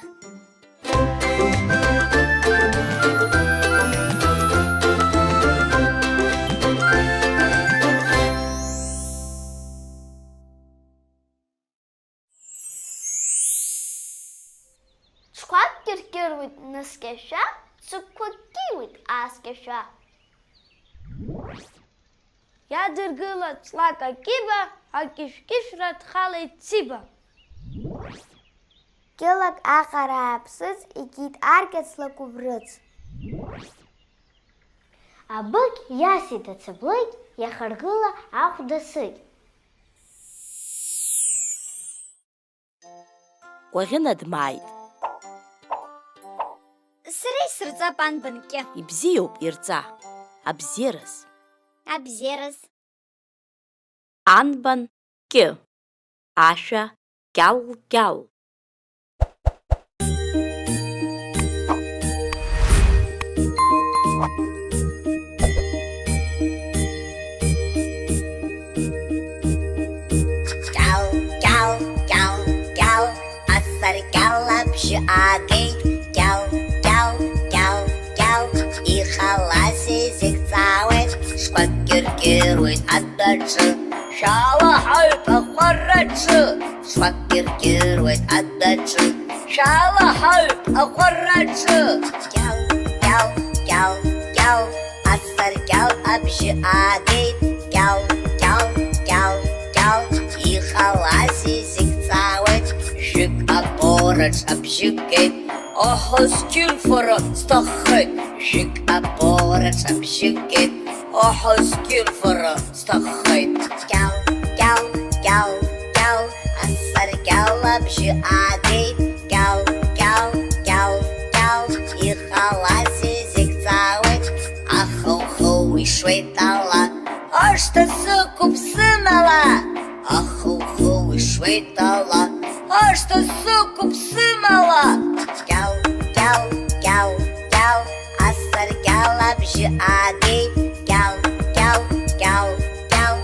Ҽқәак кьыркьыруеит наскьашәа, ҵыкқәак кьиуеит ааскьашәа. Иадыргылан ҵлак акьыба, акьышәкьышәра дхалеит Циба. Кьылак аҟара ааԥсыц икит аркьац лакәыбрыц. Абыкь иасит ацаблыкь, иахаргыла ахә дасыкь. Кәаӷьына дмааит. Сара исырҵап анбан кьы. Ибзиоуп, ирҵа. Абзиараз. Абзиараз. Анбан кьы. Ашәа кьал-кьал. Кьал, кьал, кьал, кьал, асаркьал абжьы аагеит. Кьал, кьал, кьал, кьал, иҟалазеи зегь ҵаауеит, шкәакь кьыркьыруеит адәаҿы. Шәалаҳаҩ ахәараҿы, шкәакь кьыркьыруеит адәаҿы. Шәалаҳаҩ ахәараҿы. Кьал, кьал, кьал, кьал, асаркьал абжьы аагеит. Кьал, кьал, кьал, кьал, иҟалазеи зегь ҵаауеит. Жәык абораҿ абжьы геит. Аҳа, сқьынфара сҭаххеит. Жәык абораҿ абжьы геит. Аҳа, сқьынфара сҭаххеит. Кьал, кьал, кьал, кьал, Бжьы аагеит, кьал, кьал, кьал, кьал, иҟалазеи зегь ҵаауеит, ахы-ухы уишуеит ала. Ашҭа сықәуп сымала, ахы-ухы уишуеит ала. Ашҭа сықәуп сымала. Кьал, кьал, кьал, кьал, асаркьал абжьы аагеит, кьал, кьал, кьал, кьал,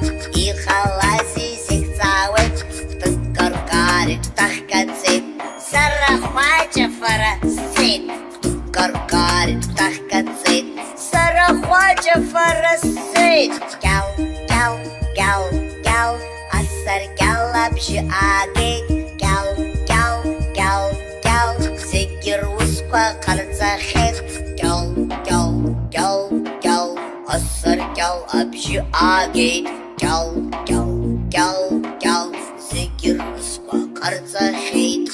иҟалазеи зегь ҵаауеит, кәтык каркари кәтаӷьк аҵеит, сара Хәаҷа фара сцеит, кәтык каркари кәтаӷьк аҵеит, сара Хәаҷа фара сцеит, кьал, кьал, кьал, кьал, асаркьал абжьы аагеит, кьал, кьал, кьал, кьал, зегьы русқәа ҟарҵахьеит, кьал, кьал, кьал, кьал, асаркьал абжьы аагеит, кьал, кьал, кьал, кьал, зегьы русқәа ҟарҵахьеит.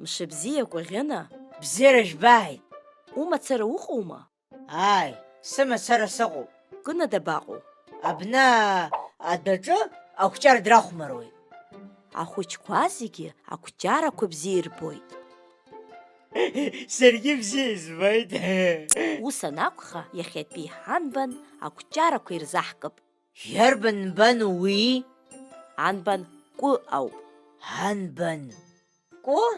Мшыбзиа Кәаӷьына. Бзиара жәбааит! Умацара уҟоума? Ааи, сымацара сыҟоуп. Кына дабаҟоу? Абна адәаҿы ақәҷара драхәмаруеит. Ахәыҷқәа зегьы ақәҷарақәа бзиа ирбоит. Саргьы бзиа избоит. Ус анакәха, иахьатәи ҳанбан ақәҷарақәа ирзаҳкып. Иарбан нбан уи? Анбан Кәы ауп. Анбан Кәы?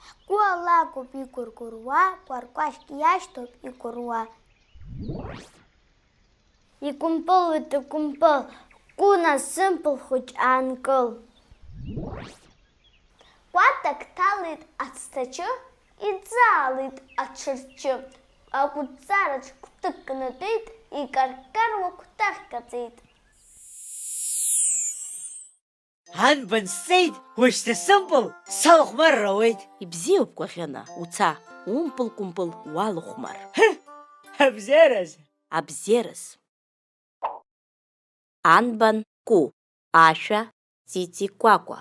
Ҳкәы алакәуп игәыргәыруа, кәаркәашьк иашьҭоуп икәыруа. Икәымпылуеит, икәымпыл, Кәына сымпыл хәыҷ аанкыл. Кәатак ҭалеит ацҭачы, иӡаалеит аҽырчы. Акәытҵараҿ кәтык кнатәеит, икаркаруа кәтаӷьк аҵеит. Анбан сцеит, уажәшьҭа сымпыл салахәмарыр ауеит. Ибзиоуп, Кәаӷьына, уца, умпыл-кәымпыл уалахәмар. Ҳы! Абзиараз! Абзиараз! Анбан Кәы, ашәа Ҵиҵи Кәакәа.